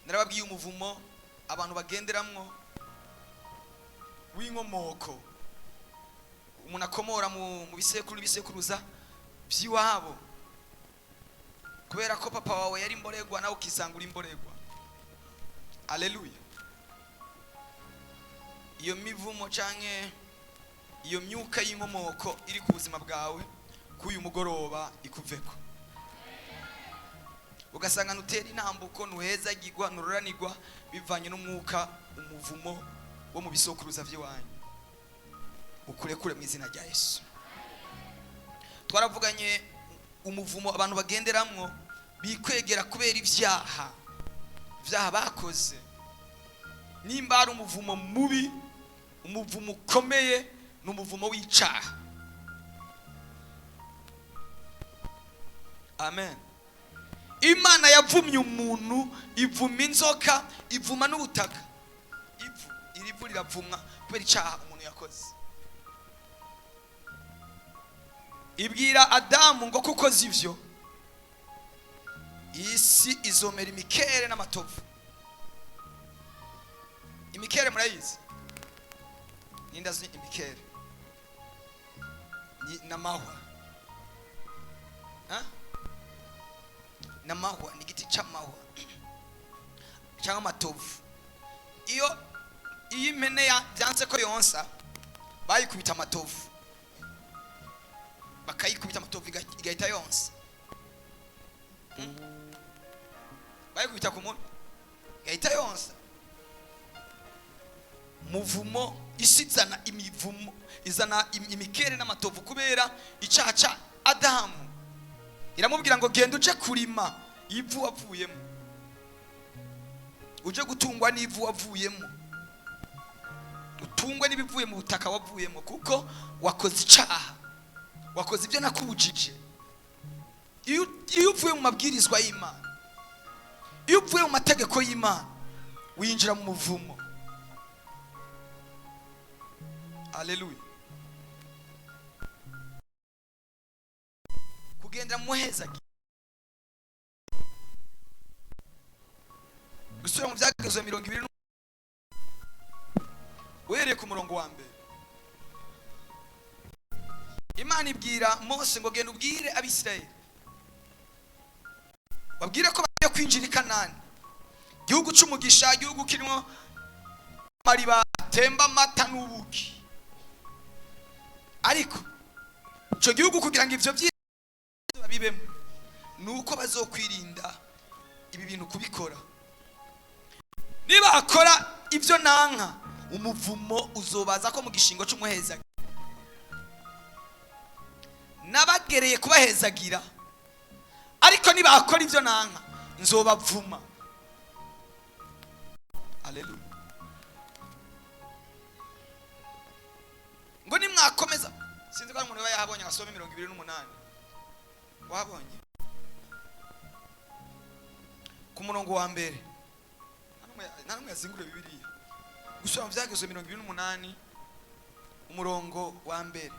Narababwiye umuvumo abantu bagenderamwo w'inkomoko, umuntu akomora mu bisekuru n'ibisekuruza by'iwabo, kubera ko papa wawe yari imboregwa nawe ukisanga uri imboregwa. Aleluya. Iyo mivumo canke iyo myuka y'inkomoko iri ku buzima bwawe k'uyu mugoroba ikuveko, ugasanga ntutera intambuko, ntuhezagirwa, ntururanirwa, bivanye n'umwuka, umuvumo wo mu bisokuruza by'iwanyu. Ukurekure mu izina rya Yesu. Twaravuganye umuvumo abantu bagenderamwo bikwegera kubera ibyaha bakoze. Nimba ari umuvumo mubi, umuvumo ukomeye, ni umuvumo w'icaha. Amen. Imana yavumye umuntu, ivuma inzoka, ivuma n'ubutaka. Ivu, iri vu riravumwa kubera icaha umuntu yakoze. Ibwira Adamu ngo kuko zivyo isi izomera imikere n'amatovu. Imikere murayizi? Ninda zi imikere ni namahwa. Ha? Namahwa ni igiti c'amahwa cyangwa amatovu. Iyo impene byanse ko yonsa, bayikubita amatovu, bakayikubita amatovu igahita yonsa. Bayikubita ku munwa igahita yonsa. Muvumo isi izana imivumo, izana imikere n'amatovu kubera icaha ca Adamu. Iramubwira ngo genda uje kurima ivu wavuyemo, uje gutungwa n'ivu wavuyemo, utungwe n'ibivuye mu butaka wavuyemo, kuko wakoze icaha, wakoze ibyo nakubujije. Iyo uvuye mu mabwirizwa y'Imana, iyo uvuye mu mategeko y'Imana, winjira mu muvumo. Haleluya. Kugendera mu muheza, gusubira mu Byagezwe 20 uhereye ku murongo wa mbere. Imana ibwira Mose ngo genda ubwire Abisirayeli, babwire ko bagiye kwinjira i Kanani, igihugu c'umugisha, igihugu kirimo amariba atemba amata n'ubuki. Ariko ico gihugu kugira ngo ivyo vyiza babibemo, nuko bazokwirinda ibi bintu kubikora. Niba akora ivyo nanka, umuvumo uzobaza ko mu gishingo c'umuhezagira. Nabagereye kubahezagira, ariko niba akora ivyo nanka nzobavuma. Haleluya. Ngo nimwakomeza, sinzi ko umuntu yahabonye asome 28. Wabonye ku murongo wa mbere, nta numwe yazingure Bibiliya. Gusoma Byagezwe 28 umurongo wa mbere.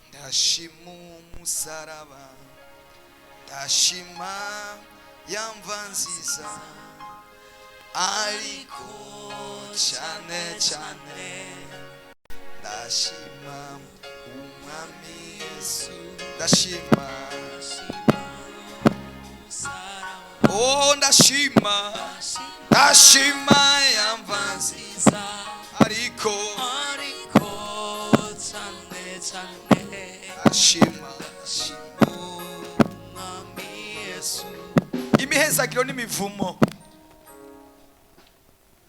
Ndashima umusaraba, ndashima yamva nziza, ariko cyane cyane ndashima Umwami Yesu. Ndashima, oh ndashima, ndashima yamva nziza, ariko cyane cyane ndashima Umwami Yesu. Imihezagiro n'imivumo.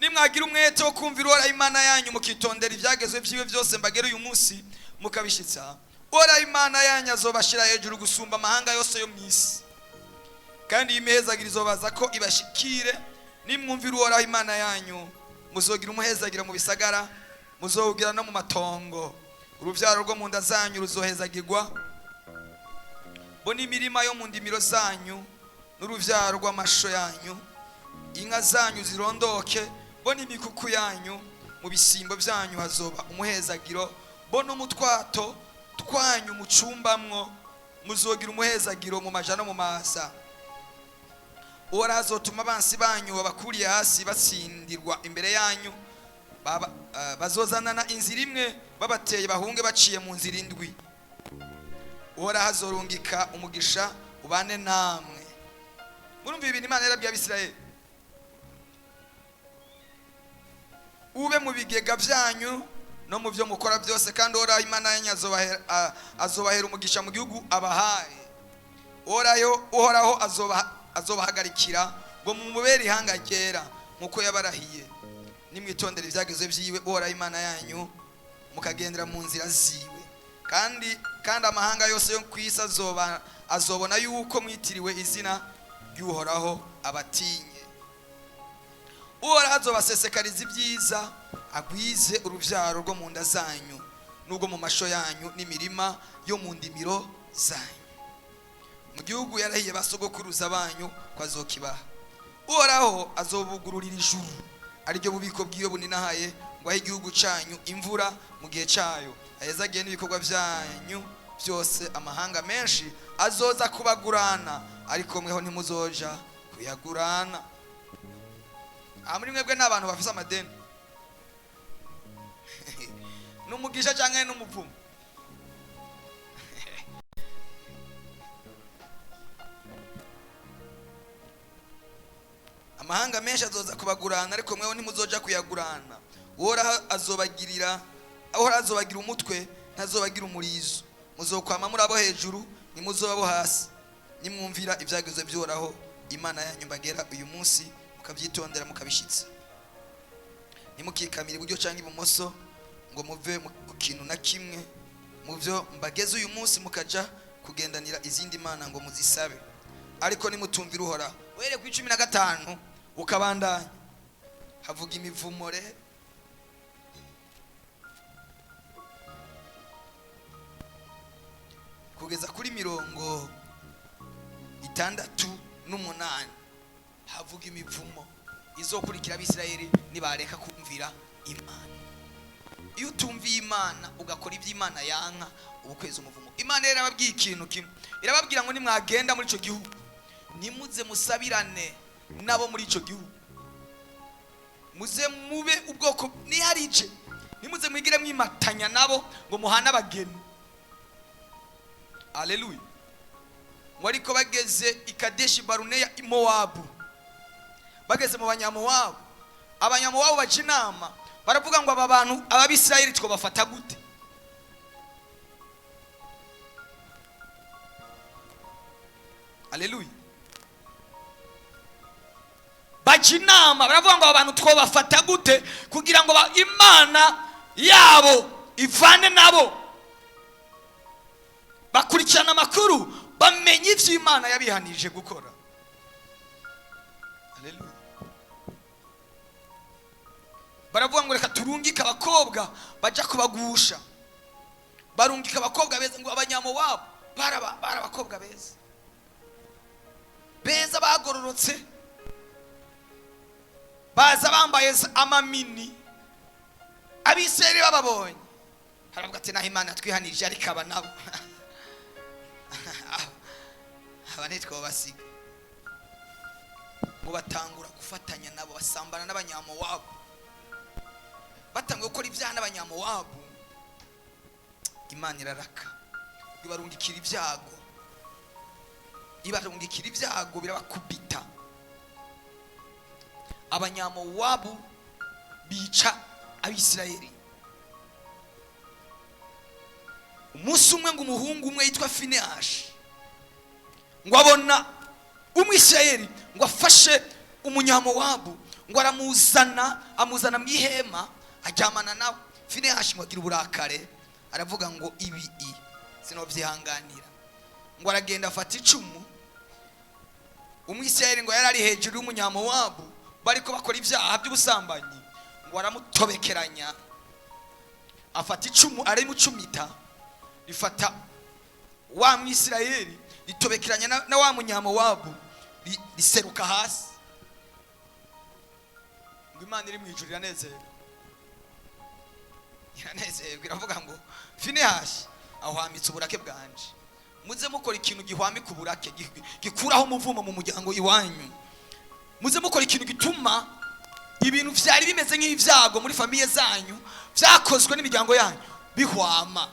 Nimwagira umwete wo kumvira Uhoraho Imana yanyu, mukitondera ibyagezwe vyiwe byose mbagera uyu munsi mukabishitsa, Uhoraho Imana yanyu azobashira hejuru gusumba amahanga yose yo mw'isi. Kandi iyi mihezagiro izobaza ko ibashikire nimwumvira Uhoraho Imana yanyu. Muzogira umuhezagiro mu bisagara, muzowugira no mu matongo. Uruvyaro rwo mu nda zanyu ruzohezagirwa, bo n'imirima yo mu ndimiro zanyu, n'uruvyaro rw'amasho yanyu. Inka zanyu zirondoke, bo n'imikuku yanyu. Mu bisimbo byanyu hazoba umuhezagiro, bo n'umutwato twanyu mucumbamwo, muzogira umuhezagiro mu maja no mu masa. Uhoraho azotuma abansi banyu babakuriye hasi batsindirwa imbere yanyu. Bazozanana inzira imwe babateye, bahunge baciye mu nzira indwi. Uhoraho azorungika umugisha ubane namwe. Murumva ibintu Imana yarabwiye Abisirayeli: ube mu bigega byanyu no mu byo mukora byose, kandi Uhoraho Imana yanyu azobahera umugisha mu gihugu abahaye. Uhoraho azobahagarikira ngo mumubere ihanga ryera nk'uko yabarahiye, nimwitondera ibyagezo byiwe Uhoraho Imana yanyu, mukagendera mu nzira ziwe. Kandi amahanga yose yo ku isi azobona yuko mwitiriwe izina ry'Uhoraho, abatinye. Uhoraho azobasesekariza ibyiza, agwize urubyaro rwo mu nda zanyu n'ubwo mu masho yanyu n'imirima yo mu ndimiro zanyu, mu gihugu yarahiye basogokuruza banyu ko azokibaha. Uhoraho azobugururira ijuru, ariryo bubiko bw'iyo buninahaye, ngo ahe igihugu cyanyu imvura mu gihe cyayo, ahezagiye n'ibikorwa byanyu byose. Amahanga menshi azoza kubagurana, ariko mweho ntimuzoja kuyagurana. Aha muri mwebwe ni abantu bafise amadeni, n'umugisha cyangwa n'umuvumo. Amahanga menshi azoza kubagurana, ariko mweho ntimuzoja kuyagurana. Uhoraho azobagira umutwe, ntazobagira umurizo. Muzokwama muri abo hejuru, ntimuzoba abo hasi, nimwumvira ibyagezo by'Uhoraho Imana yanyu mbagera uyu munsi, mukabyitondera mukabishyitsa. Ntimukikamire iburyo cyangwa ibumoso ngo muve ku kintu na kimwe mu byo mbageze uyu munsi, mukaja kugendanira izindi mana ngo muzisabe. Ariko nimutumvira Uhoraho, uhereye ku 15 ukabandanya, havuga imivumore. Kugeza kuri 68 havuga imivumo izokurikira Abisirayeli nibareka kumvira Imana. Iyo utumviye Imana ugakora ibyo Imana yanka, uba ukweza umuvumo. Imana rero irababwiye ikintu kimwe, irababwira ngo nimwagenda muri ico gihugu, nimuze musabirane nabo muri ico gihugu, muze mube ubwoko niharije, nimuze mwigire mwimatanya nabo ngo muhane abageni. Haleluya. Ngo ariko bageze i Kadeshi Baruneya i Mowabu, bageze mu Banyamowabu, Abanyamowabu baca inama, baravuga ngo aba bantu Ababisirayeli twobafata gute? Haleluya. Baca inama baravuga ngo aba bantu twobafata gute kugira ngo Imana yabo ivane nabo. Bakurikirana amakuru, bamenye ivyo Imana yabihanije gukora. Haleluya. Baravuga ngo reka turungike abakobwa baja kubagusha. Barungika abakobwa beza, ngo Abanyamowabu bari abakobwa beza beza bagororotse, baza bambaye amamini. Abisirayeli bababonye baravuga ati naho Imana yatwihanirije, ariko aba nabo aba ntitwobasiga. Ngo batangura gufatanya nabo, basambana n'Abanyamowabu. Batanguye gukora ibyaha n'Abanyamowabu, Imana iraraka, ibarungikira ibyago, ibarungikira ibyago birabakubita. Abanyamowabu bica Abisirayeli. Umunsi umwe ngo umuhungu umwe yitwa Finehasi ngo abona Umwisirayeli ngo afashe Umunyamowabu, ngo aramuzana, amuzana mu ihema, aryamana nawe. Finehasi ngo agira uburakare, aravuga ngo ibi sinobyihanganira. Ngo aragenda afata icumu. Umwisirayeli ngo yari ari hejuru y'Umunyamowabu, bariko bakora ibyaha by'ubusambanyi, ngo aramutobekeranya, afata icumu arimucumita, rifata wa Mwisirayeli ritobekeranya na wa Munyamowabu, riseruka hasi. Ngo Imana iri mu ijuru iranezerwa, iranezerwa, iravuga ngo Finehasi Ahwamitse uburake bwanje. Muze mukora ikintu gihwamika uburake, gikuraho umuvumo mu muryango iwanyu. Muze mukora ikintu gituma ibintu vyari bimeze nk'ivyago muri famille zanyu, vyakozwe n'imiryango yanyu, bihwama.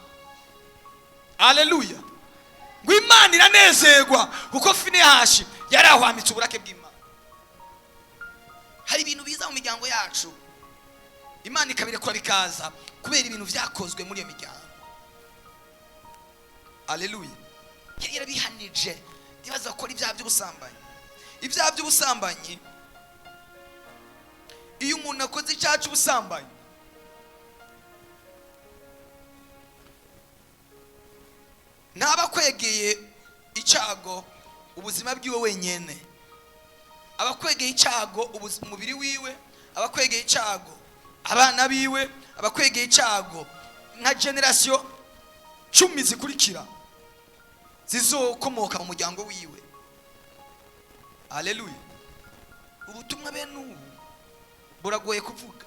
Aleluya! Ngo Imana iranezerwa kuko Finehashi yarahwamitse uburake bw'Imana. Hari ibintu biza mu miryango yacu, Imana ikabirekura bikaza kubera ibintu vyakozwe muri iyo miryango. Aleluya! Yari yarabihanije ntibaza gukora ibyaha by'ubusambanyi. Ibyaha by'ubusambanyi, iyo umuntu akoze icyaha cy'ubusambanyi, ntaba akwegeye icyago ubuzima bwiwe wenyine, aba akwegeye icyago umubiri wiwe, aba akwegeye icyago abana biwe, aba akwegeye icyago nka generasiyo 10 zikurikira zizokomoka mu muryango wiwe. Haleluya! Ubutumwa bene ubu buragoye kuvuga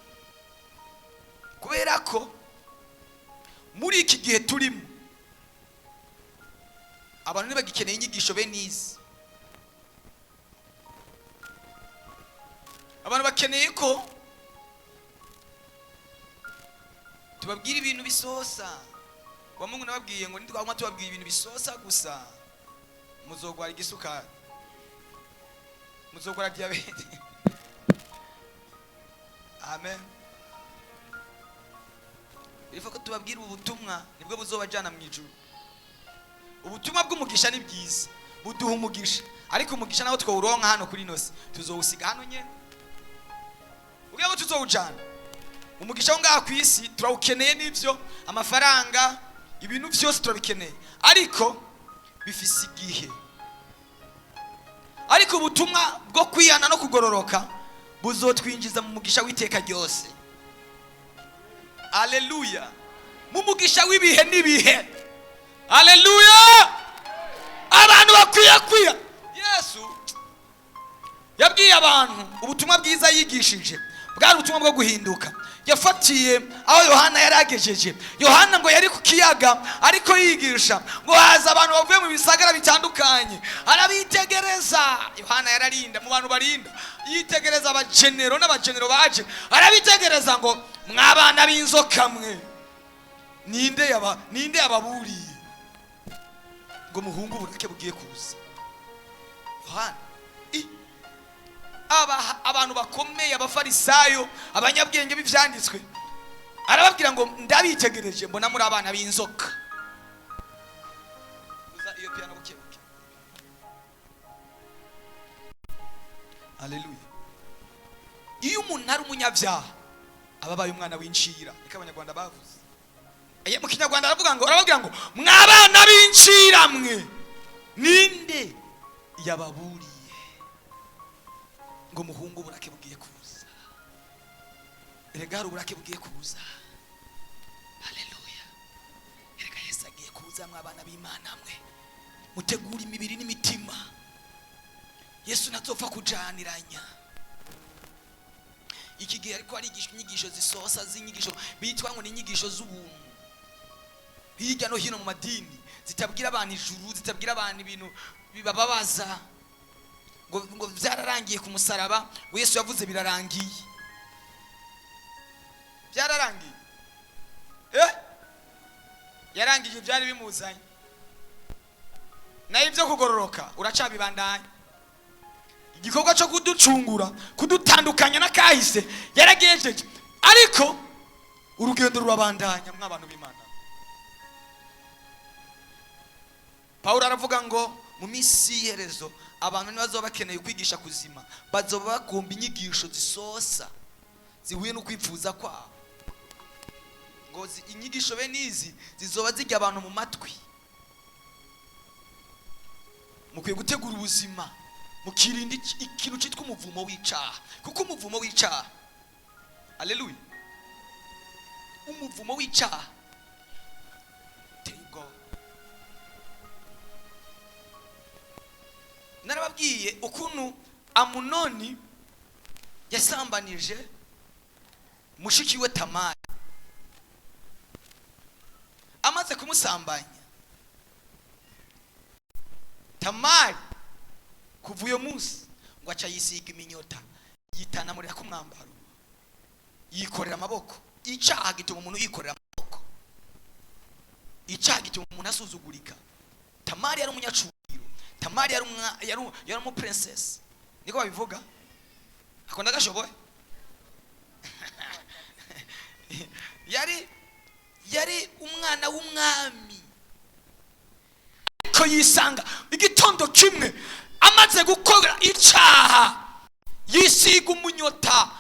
kubera ko muri iki gihe turimo abantu ntibagikeneye inyigisho bene izi. Abantu bakeneye ko tubabwira ibintu bisosa. Wa Mungu nababwiye ngo nitwaguma tubabwira ibintu bisosa gusa, muzogwara igisukari, muzogwara diyabete. Amen. Birifo ko tubabwira ubu butumwa, nibwo buzobajana mu ijuru. Ubutumwa bw'umugisha ni bwiza, buduha umugisha, ariko umugisha nawo twawuronka hano kuri ino si, tuzowusiga hano nyene kugira ngo tuzowujana. Umugisha wo ngaha ku isi turawukeneye, n'ivyo amafaranga, ibintu vyose turabikeneye, ariko bifise igihe. Ariko ubutumwa bwo kwihana no kugororoka buzotwinjiza mu mugisha w'iteka ryose. Haleluya! Mu mugisha w'ibihe n'ibihe. Haleluya! Abantu bakwiye kwiha. Yesu yabwiye abantu ubutumwa bwiza yigishije bwari ubutumwa bwo guhinduka. Yafatiye aho Yohana yari agejeje. Yohana ngo yari ku kiyaga ariko yigisha, ngo haza abantu bavuye mu bisagara bitandukanye, arabitegereza. Yohana yararinda mu bantu barinda, yitegereza abagenero n'abagenero baje, arabitegereza ngo mwabana b'inzoka mwe, ninde yababuriye ngo muhunge uburake bugiye kuza? Yohana abantu bakomeye, abafarisayo, abanyabwenge b'ivyanditswe, arababwira ngo ndabitegereje mbona muri abana b'inzoka. Uza iyo piano buke buke. Haleluya! Iyo umuntu ari umunyabyaha aba abaye umwana w'incira, niko abanyarwanda bavuze. Aye, mu kinyarwanda aravuga ngo, arababwira ngo mwabana b'incira mwe, ninde yababuriye ngo muhungu uburake bugiye kuza? Erega hari uburake bugiye kuza. Haleluya! Erega Yesu agiye kuza, mwabana b'Imana mwe, mutegura imibiri n'imitima. Yesu ntazopfa kujaniranya. Iki gihe ariko arigishwa inyigisho zisosa, z'inyigisho bitwa ngo ni inyigisho z'ubuntu hirya no hino mu madini, zitabwira abantu ijuru, zitabwira abantu ibintu bibababaza, ngo byararangiye ku musaraba, ngo Yesu yavuze birarangiye. Byararangiye. Yarangije byari bimuzanye. Nayo ibyo kugororoka uracabibandanya. Igikorwa cyo kuducungura, kudutandukanya n'akahise yaragejeje, ariko urugendo rurabandanya mw'abantu b'Imana. Paulo aravuga ngo mu minsi y'iherezo abantu ntibazoba bakeneye kwigisha kuzima, bazoba bagomba inyigisho zisosa zihuye no kwipfuza kwabo. Ngo inyigisho bene izi zizoba zijya abantu mu matwi. Mukwiye gutegura ubuzima, mukirinda ikintu cyitwa umuvumo w'icaha, kuko umuvumo w'icaha, haleluya, umuvumo w'icaha uteye ubwoba. Narababwiye ukuntu Amunoni yasambanije mushiki we Tamari. Amaze Kumusambanya. Tamari kuva uyo munsi ngo aca yisiga iminyota, yitanamurira ku mwambaro, yikorera amaboko. Icyaha gituma umuntu yikorera amaboko, icyaha gituma umuntu asuzugurika. Tamari yari umunyacubahiro, Tamari yari umu princess, niko babivuga, akunda gashoboye. Yari umwana w'umwami, ariko yisanga igitondo kimwe amaze gukora icyaha, yisiga umunyota,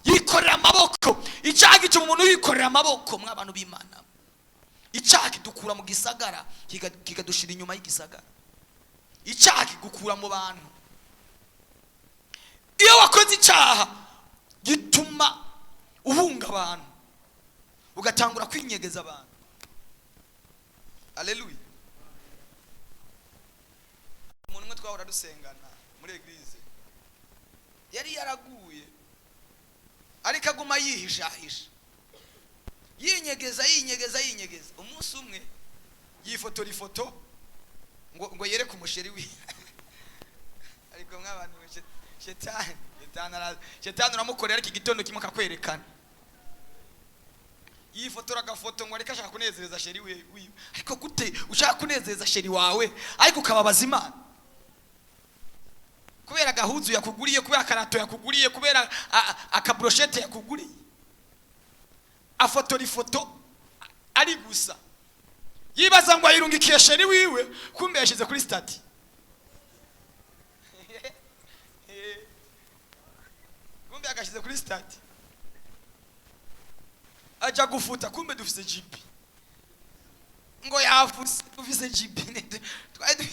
yikorera amaboko. Icyaha gituma umuntu yikorera amaboko. Mw'abantu b'Imana, icyaha kidukura mu gisagara kikadushira inyuma y'igisagara. Icyaha kigukura mu bantu. Iyo wakoze icyaha gituma uhunga abantu, ugatangura kwinyegeza abantu. Haleluya. Umuntu umwe twahora dusengana muri eglise yari yaraguye, ariko aguma yihishahisha, yinyegeza, yinyegeza, yinyegeza. Umunsi umwe yifotora ifoto ngo yereke umusheri wiwe. Ariko mw'abantu, shetani uramukorera, ariko igitondo kimwe akakwerekana. Yifotora agafoto ngo ariko ashaka kunezereza sheri wiwe. Ariko gute ushaka kunezereza sheri wawe ariko ukababaza Imana? Kubera agahuzu yakuguriye, kubera akarato yakuguriye, kubera akabroshete yakuguriye. Afotora ifoto ari gusa, yibaza ngo ayirungikiye sheri wiwe, kumbe yashyize kuri stati. Kumbe agashyize kuri stati, aja gufuta, kumbe dufise GP ngo yafuse, dufise GP. Twari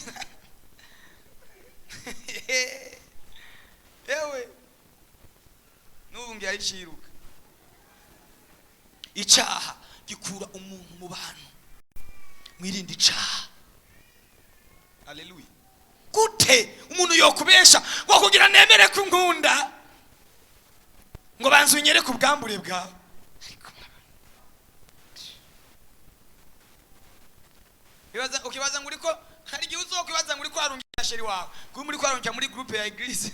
ewe n'ubu ngiye ayiciruka. Icyaha gikura umuntu mu bantu. Mwirinde icyaha. Haleluya. Gute umuntu yokubesha ngo kugira nemere ko unkunda, ngo banze unyereke ubwambure bwawe? Ukibaza ngo uriko, hari igihe uzokwibaza ngo uriko warungira sheri wawe, kuba muri kwarungira muri groupe ya eglise.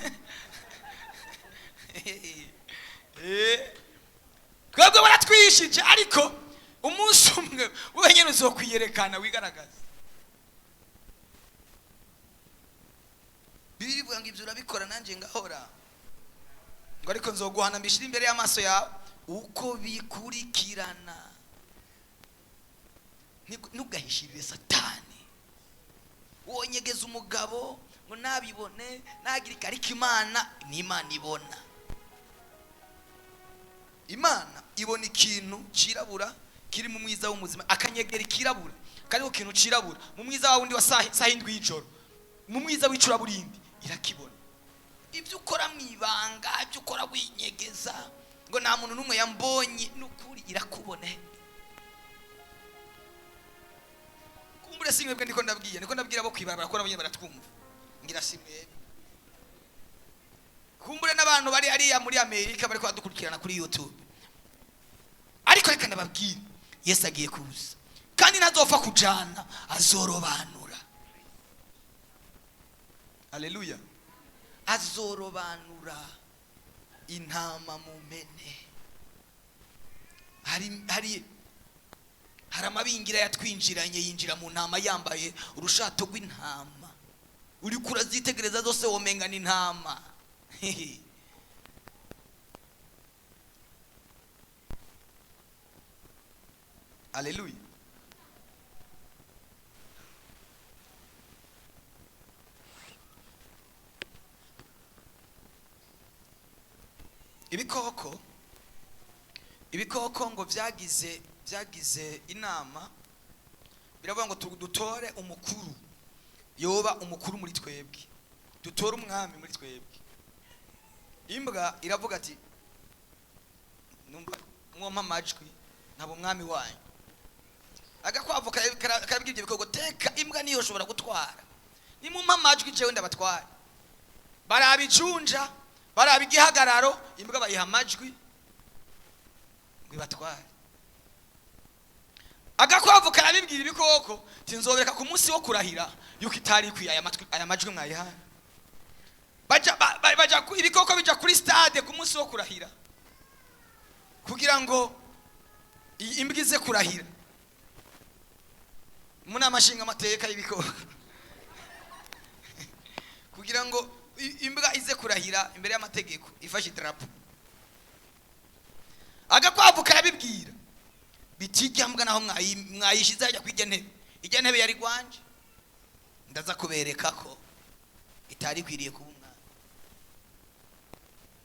Twebwe baratwishije, ariko umunsi umwe wenyine uzokwiyerekana, wigaragaza. Bibiliya ivuga ngo ibyo urabikora nanjye ngahora, ngo ariko nzoguhana mbishyire imbere y'amaso yawe uko bikurikirana. Ntugahishirire Satani. Wonyegeza umugabo ngo nabibone nagirika, ariko Imana ni Imana ibona. Imana ibona ikintu cirabura kiri mu mwiza w'umuzima, akanyegera ikirabura kariho kintu cirabura mu mwiza wa wundi wa saha indwi y'ijoro, mu mwiza w'icuraburindi irakibona. Ibyo ukora mu ibanga, ibyo ukora winyegeza ngo nta muntu n'umwe yambonye, n'ukuri irakubona. Kumbure si mwebwe ndiko ndabwiye, ndiko ndabwira abo kwibarabara ko nabo nyene baratwumva. Ngira si mwebwe, kumbure n'abantu bari hariya muri Amerika bariko badukurikirana kuri YouTube. Ariko reka ndababwire, Yesu agiye kuza, kandi ntazopfa kujana, azorobanura. Haleluya. Azorobanura intama mu mpene. Hari amabingira yatwinjiranye, yinjira mu ntama yambaye urushato rw'intama. Uriko urazitegereza zose womenga ni intama. Haleluya. Ibikoko ngo byagize inama, biravuga ngo dutore umukuru yoba umukuru muri twebwe, dutore umwami muri twebwe. Imbwa iravuga ati numva mwompa amajwi nkaba umwami wanyu. Agakwavu karabwira ibyo bikoko, teka imbwa niyo ushobora gutwara, nimumpa amajwi jewe ndabatware. Baraba icunja, baraba igihagararo, imbwa bayiha amajwi ngo ibatware. Agakwavu karabibwira ibikoko tinzobereka ku munsi wo kurahira yuko itari ikwiye aya matwi, aya majwi mwayihaye. Baja baja ibikoko bija kuri stade ku munsi wo kurahira kugira ngo imbwa ize kurahira mu nama nshingamateka y'ibikoko, kugira ngo imbwa ize kurahira imbere y'amategeko ifashe idarapo. Agakwavu karabibwira biti: "Irya mbwa naho mwayishize hajya kw'irya ntebe, irya ntebe yari gwanje, ndaza kubereka ko itari ikwiriye kuba umwami."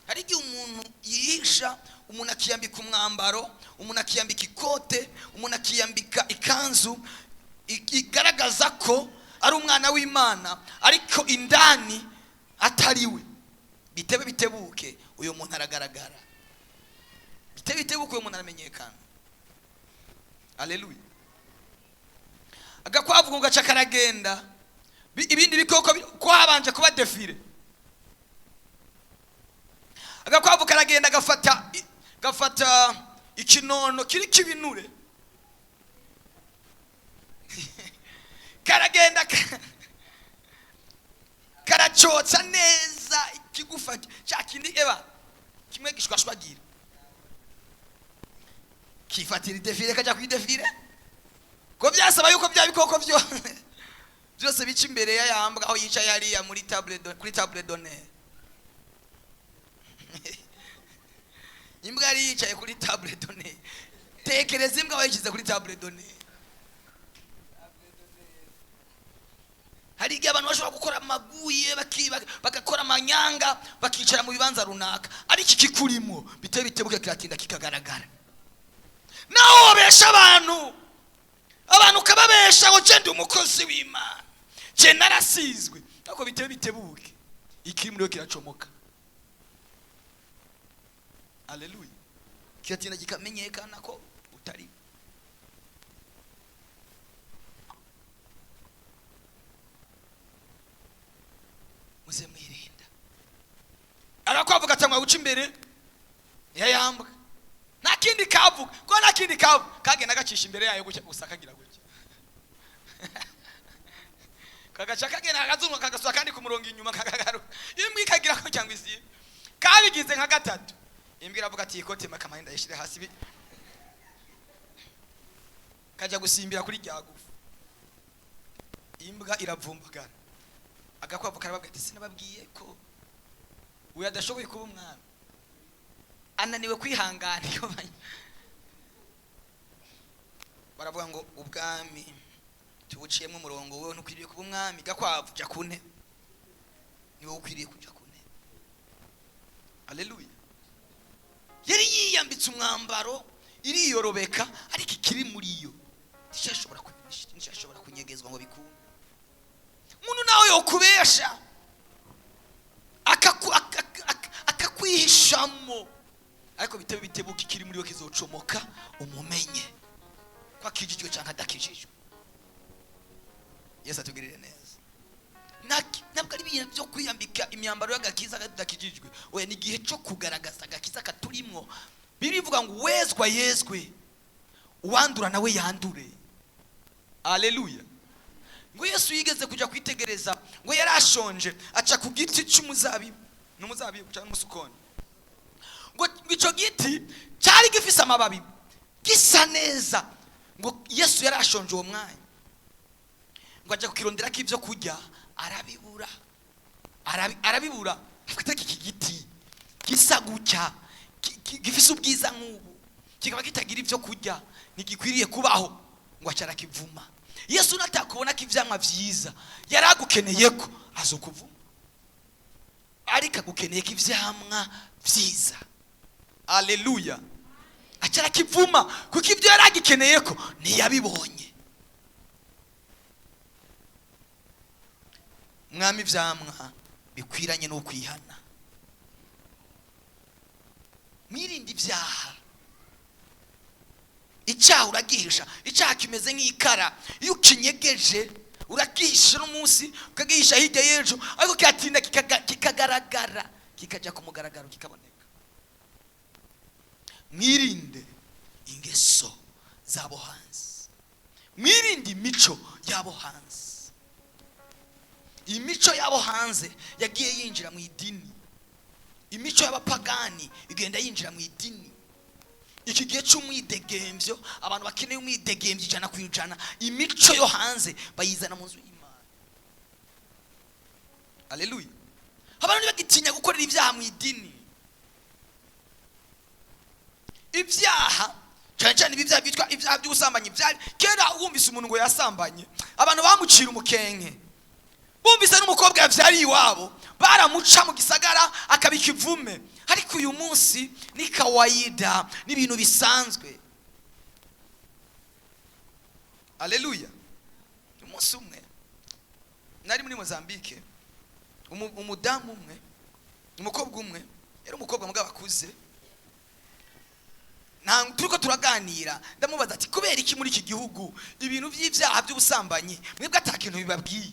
Hari igihe umuntu yihisha, umuntu akiyambika umwambaro, umuntu akiyambika ikote, umuntu akiyambika ikanzu igaragaza ko ari umwana w'Imana, ariko indani atari we. Bitebe bitebuke uyu muntu aragaragara, bitebe bitebuke uyu muntu aramenyekana. Aleluya. Agakwavu ngo gaca karagenda, ibindi bikoko ko habanje kuba défilé. Agakwavu karagenda gafata ikinono kiriko ibinure, karagenda karacotsa neza ikigufa cya kindi, eba kimwe gishwashwagira, kifatira i défilé, kajya kwi défilé, ko byasaba yuko bya bikoko byo byose bica imbere ya yambwa aho yicaye hariya muri table kuri table d'honneur. Imbwa yari yicaye kuri table d'honneur. Tekereza imbwa bayishyize kuri table d'honneur. Hari igihe abantu bashobora gukora amaguye, bagakora amanyanga, bakicara mu bibanza runaka, ariko ikikurimo bitebe bitebuke kiratinda kikagaragara. Naho wabesha abantu, abantu ukababesha ngo je ndi umukozi w'Imana, je narasizwe, ariko bitebe bitebuke ikiri muri yo kiracomoka. Aleluya. Kiratinda kikamenyekana ko utari. Muze mwirinda. Arakwavuga atangwa guca imbere yayambwa, nta kindi kavuga, ko nta kindi kavuga, kagenda gacisha imbere yayo gutya gusa, kagira gutya, kagaca kagenda kakazunguka, kagasura kandi ku murongo inyuma, kakagaruka. Imbwa ikagira ko cyangwa isibe kabigize nka gatatu. Imbwa iravuga ati: "Ikote makamari ndayishire hasi." Kajya gusimbira kuri rya gufa, imbwa iravumbagara. Agakwavu karababwira ati: "Sinababwiye ko uyu adashoboye kuba umwami? Ananiwe kwihangana." Iyo baravuga ngo ubwami tubuciyemo umurongo, wowe ntukwiriye kuba umwami. Gakwavu, jya ku ntebe, ni wowe ukwiriye kujya ku ntebe. Aleluya. Yari yiyambitse umwambaro, iriyorobeka, ariko ikiri muri yo nticyashobora kunyegezwa ngo bikunde. Umuntu nawe yokubesha akakwihishamo, ariko bitebe bitebuka ikiri muri we kizocomoka, umumenye ko akijijwe cyangwa adakijijwe. Yesu atugirire neza. Ntabwo ari ibintu byo kwiyambika imyambaro y'agakiza kandi tudakijijwe. Oya, ni igihe cyo kugaragaza agakiza katurimwo. Birivuga ngo uwezwa yezwe, uwandura nawe yandure. Aleluya. Ngo Yesu yigeze kujya kwitegereza, ngo yari ashonje, aca ku giti cy'umuzabibu, ni umuzabibu cyangwa umusukoni, ngo icyo giti cyari gifise amababi gisa neza. Ngo Yesu yari ashonje uwo mwanya, ngo ajya kukironderako ibyo kurya, arabibura. Arabibura. Afite iki giti gisa gutya, gifise ubwiza nk'ubu, kikaba kitagira ibyo kurya, ntigikwiriye kubaho. Ngo aca arakivuma. Yesu natakubona ko ivyamwa vyiza yari agukeneye ko azokuvuma, ariko agukeneye ko ivyamwa vyiza. Aleluya. Aca arakivuma kuko ibyo yari agikeneye ko ntiyabibonye. Mwami, ivyamwa bikwiranye n'ukwihana. Mwirinde ibyaha. Icyaha uragihisha, icyaha kimeze nk'ikara, iyo ukinyegeje uragihisha n'umunsi, ukagihisha hirya y'ejo, ariko kiratinda kikagaragara, kikajya ku mugaragaro, kikaboneka. Mwirinde ingeso z'abo hanze. Mwirinde imico yabo hanze. Imico yabo hanze yagiye yinjira mu idini. Imico y'abapagani igenda yinjira mu idini. Iki gihe cy'umwidegemvyo, abantu bakeneye umwidegemvyo 100%, imico yo hanze bayizana mu nzu y'Imana. Haleluya. Abantu ntibagitinya gukorera ibyaha mu idini. Ibyaha cyane cyane ibi byaha byitwa ibyaha by'ubusambanyi, byari kera. Wumvise umuntu ngo yasambanye, abantu bamucira umukenke. Bumvise n'umukobwa yavyariye iwabo, baramuca mu gisagara akaba ikivume. Ariko uyu munsi ni kawaida, n'ibintu bisanzwe. Haleluya. Umunsi umwe nari muri Mozambique, umudamu umwe, umukobwa umwe, yari umukobwa mugabo akuze, turiko turaganira, ndamubaza ati: "Kubera iki muri iki gihugu ibintu by'ibyaha by'ubusambanyi mwebwe ata kintu bibabwiye,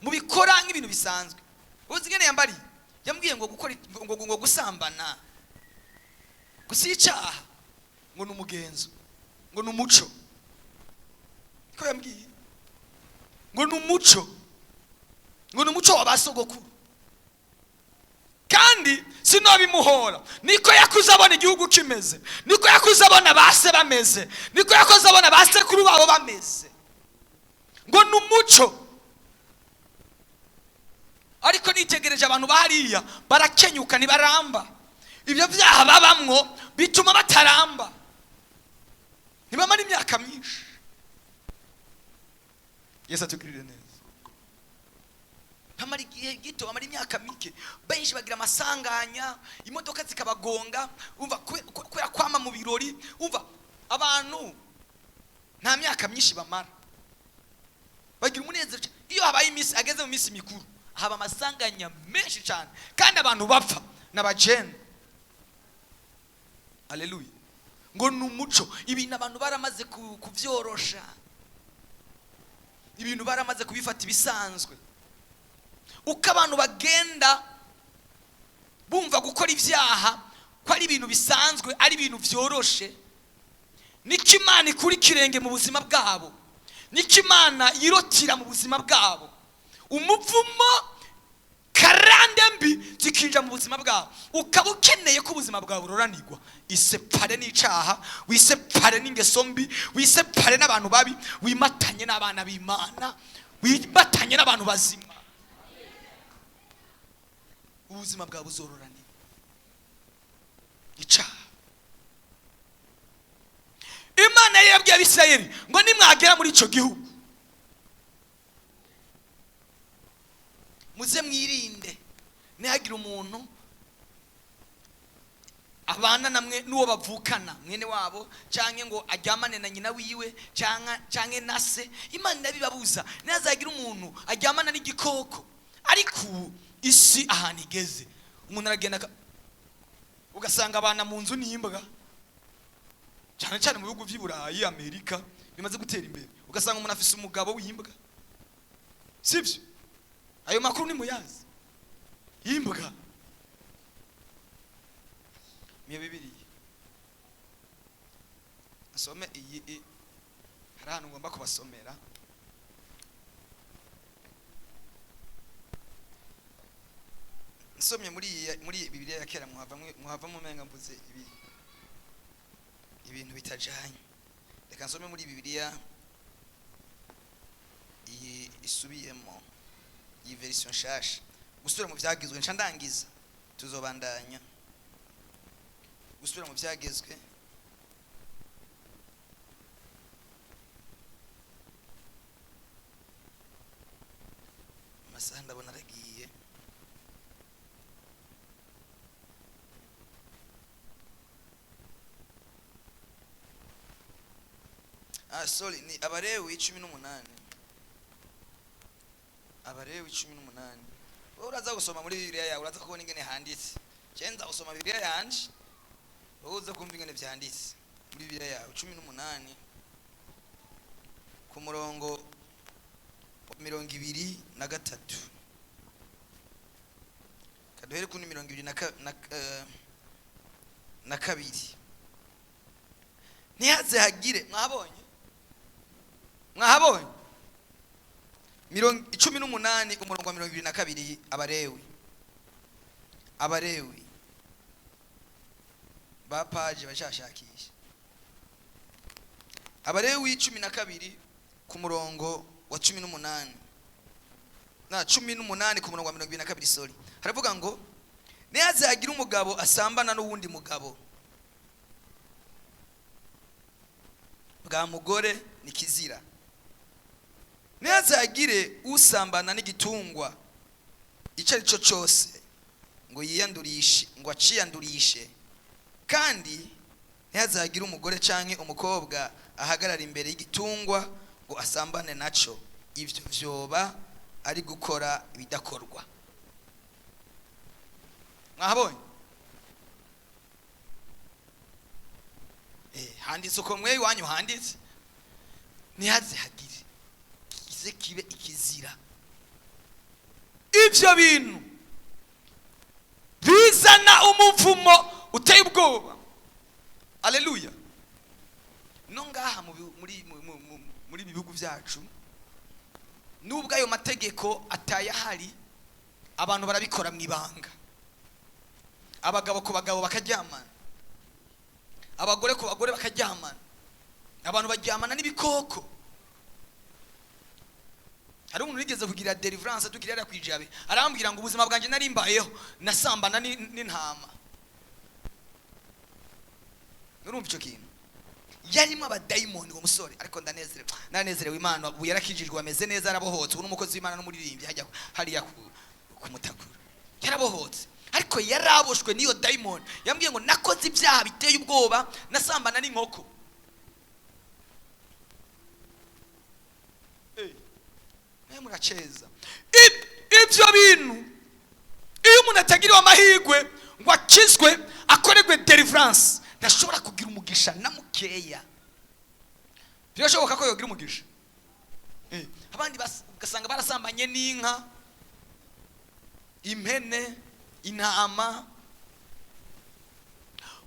mubikora nk'ibintu bisanzwe?" Uzi ingene yambariye? Yambwiye ngo gukora ngo gusambana gusa icyaha, ngo ni umugenzo, ngo ni umuco. Ko yambwiye ngo ni umuco, ngo ni umuco wa ba sogokuru. Kandi sinobimuhora, niko yakuze abona igihugu kimeze, niko yakuze abona base bameze, niko yakuze abona ba sekuru babo bameze, ngo ni umuco. Ariko nitegereje abantu bahariya, barakenyuka, ntibaramba. Ibyo byaha babamwo bituma bataramba, ntibamara imyaka myinshi. Yesu atugirire neza. Bamara igihe gito, bamara imyaka mike. Benshi bagira amasanganya, imodoka zikabagonga. Umva, kubera kwama mu birori, umva, abantu nta myaka myinshi bamara. Bagira umunezero iyo habaye iminsi, ageze mu minsi mikuru, haba amasanganya menshi cyane, kandi abantu bapfa n'abajene. Aleluya. Ngo ni umuco. Ibintu abantu baramaze kubyorosha, ibintu baramaze kubifata ibisanzwe. Uko abantu bagenda bumva gukora ibyaha ko ari ibintu bisanzwe, ari ibintu byoroshe, niko Imana ikura ikirenge mu buzima bwabo, niko Imana yirotira mu buzima bwabo. Umuvumo, karande mbi zikinjira mu buzima bwabo. Ukaba ukeneye ko ubuzima bwawe buroranirwa, isepare n'icaha, wisepare n'ingeso mbi, wisepare n'abantu babi, wimatanye n'abana b'Imana, wimatanye n'abantu bazima, ubuzima bwawe buzororanirwa. Icaha, Imana yari yabwiye Abisirayeli ngo: "Nimwagera muri ico gihugu, muze mwirinde, ntihagire umuntu abana namwe n'uwo bavukana, mwene wabo, canke ngo aryamane na nyina wiwe canke na se." Imana irabibabuza, ntihazagira umuntu aryamana n'igikoko. Ariko ubu isi ahantu igeze, umuntu aragenda ugasanga abana mu nzu n'imbwa, cyane cyane mu bihugu by'i Burayi, Amerika bimaze gutera imbere, ugasanga umuntu afise umugabo w'imbwa. Sibyo? Ayo makuru ni muyazi, y'imbwa. Miyo Bibiliya nsome iyi, hari ahantu ngomba kubasomera. Nsomye muri iyi Bibiliya ya kera, muhava mumenga mvuze ibi ibintu bitajanye. Reka nsome muri Bibiliya iyi isubiyemo, iyi version nshasha. Gusubira mu Byagezwe, nca ndangiza, tuzobandanya. Gusubira mu Byagezwe amasaha ndabona aragiye. Ah, sorry, ni Abarewi 18. Abarewi 18. Wowe uraza gusoma muri Bibiliya yawe, uraza kubona ingene handitse. Je nza gusoma Bibiliya yanje, wowe uza kumva ingene vyanditse muri Bibiliya yawe. 18 ku murongo wa 23. Kaduhere kuri 22. Ntihaze hagire, mwabonye. Mwahabonye? 18, umurongo wa 22. Abarewi, Abarewi ba paje bashashakisha. Abarewi 12 ku murongo wa 18, na 18 ku murongo wa 22, sorry. Haravuga ngo: "Nihazagira umugabo asambana n'uwundi mugabo bwa mugore, ni kizira. Ntihazagire usambana n'igitungwa icyo ari cyo cyose ngo yiyandurishe, ngo aciyandurishe. Kandi ntihazagire umugore canke umukobwa ahagarara imbere y'igitungwa ngo asambane naco. Ivyo vyoba ari gukora ibidakorwa." Mwahabonye? Handitse uko mwe iwanyu handitse. Ntihaze hagire kize kibe ikizira. Ivyo bintu bizana umuvumo uteye ubwoba. Aleluya! No ngaha muri ibi bihugu byacu, nubwo ayo mategeko atayahari, abantu barabikora mu ibanga. Abagabo ku bagabo bakaryamana, abagore ku bagore bakaryamana, abantu baryamana n'ibikoko. Hari umuntu wigeze kugira deliverance tukiri hariya kwijabe, arambwira ngo: "Ubuzima bwanjye nari mbayeho nasambana n'intama." Urumva icyo kintu? Yarimo abadayimoni uwo musore. Ariko ndanezerewe, nanezerewe Imana. Ubu yarakijijwe, ameze neza, arabohotse. Ubu n'umukozi w'Imana n'umuririmbyi hajya hariya ku Mutakura. Yarabohotse, ariko yaraboshwe n'iyo dayimoni. Yambwiye ngo: "Nakoze ibyaha biteye ubwoba, nasambana n'inkoko." Mwe muraceza. Ibyo bintu, iyo umuntu atagiriwe amahirwe ngo akizwe, akorerwe deliverance, ntashobora kugira umugisha na mukeya. Birashoboka ko yogira umugisha. Abandi ugasanga barasambanye n'inka, impene, intama.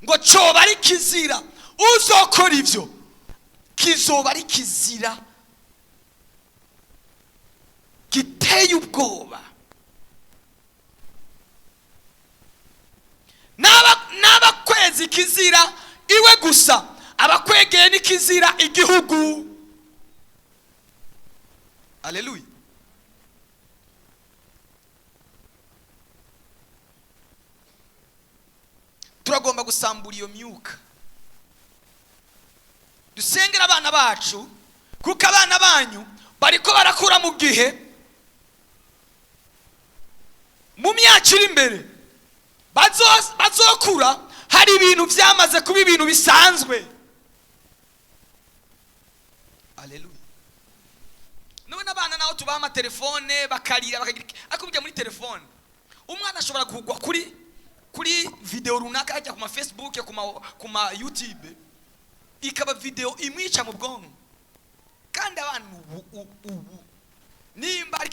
Ngo coba ari kizira. Uzokora ivyo, kizoba ari kizira giteye ubwoba. N'abakwezi kizira iwe gusa, abakwegeye n'ikizira igihugu. Aleluya! Turagomba gusambura iyo myuka, dusengera abana bacu, kuko abana banyu bariko barakura mu gihe, mu myaka iri imbere bazokura hari ibintu byamaze kuba ibintu bisanzwe. Aleluya! None abana naho tubaha amatelefone bakarira, bakagira iki, ariko bijya muri telefone, umwana ashobora kugwa kuri video runaka, ajya ku ma Facebook, ku ma YouTube, ikaba video imwica mu bwonko. Kandi abana ubu nimba ari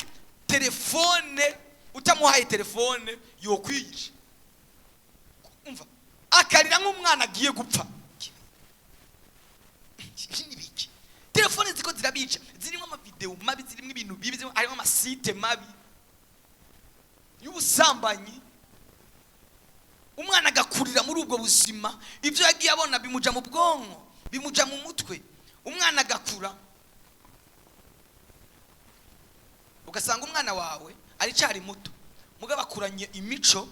telefone, utamuhaye telefone yokwiyica. Umva, akarira nk'umwana agiye gupfa. Iki ni biki? Telefone ziko zirabica, zirimo amavideo mabi, zirimo ibintu bibi, harimo amasite mabi y'ubusambanyi. Umwana agakurira muri ubwo buzima. Ibyo yagiye abona bimuja mu bwonko, bimuja mu mutwe. Umwana agakura, ugasanga umwana wawe aracyari muto, mugabo akuranye imico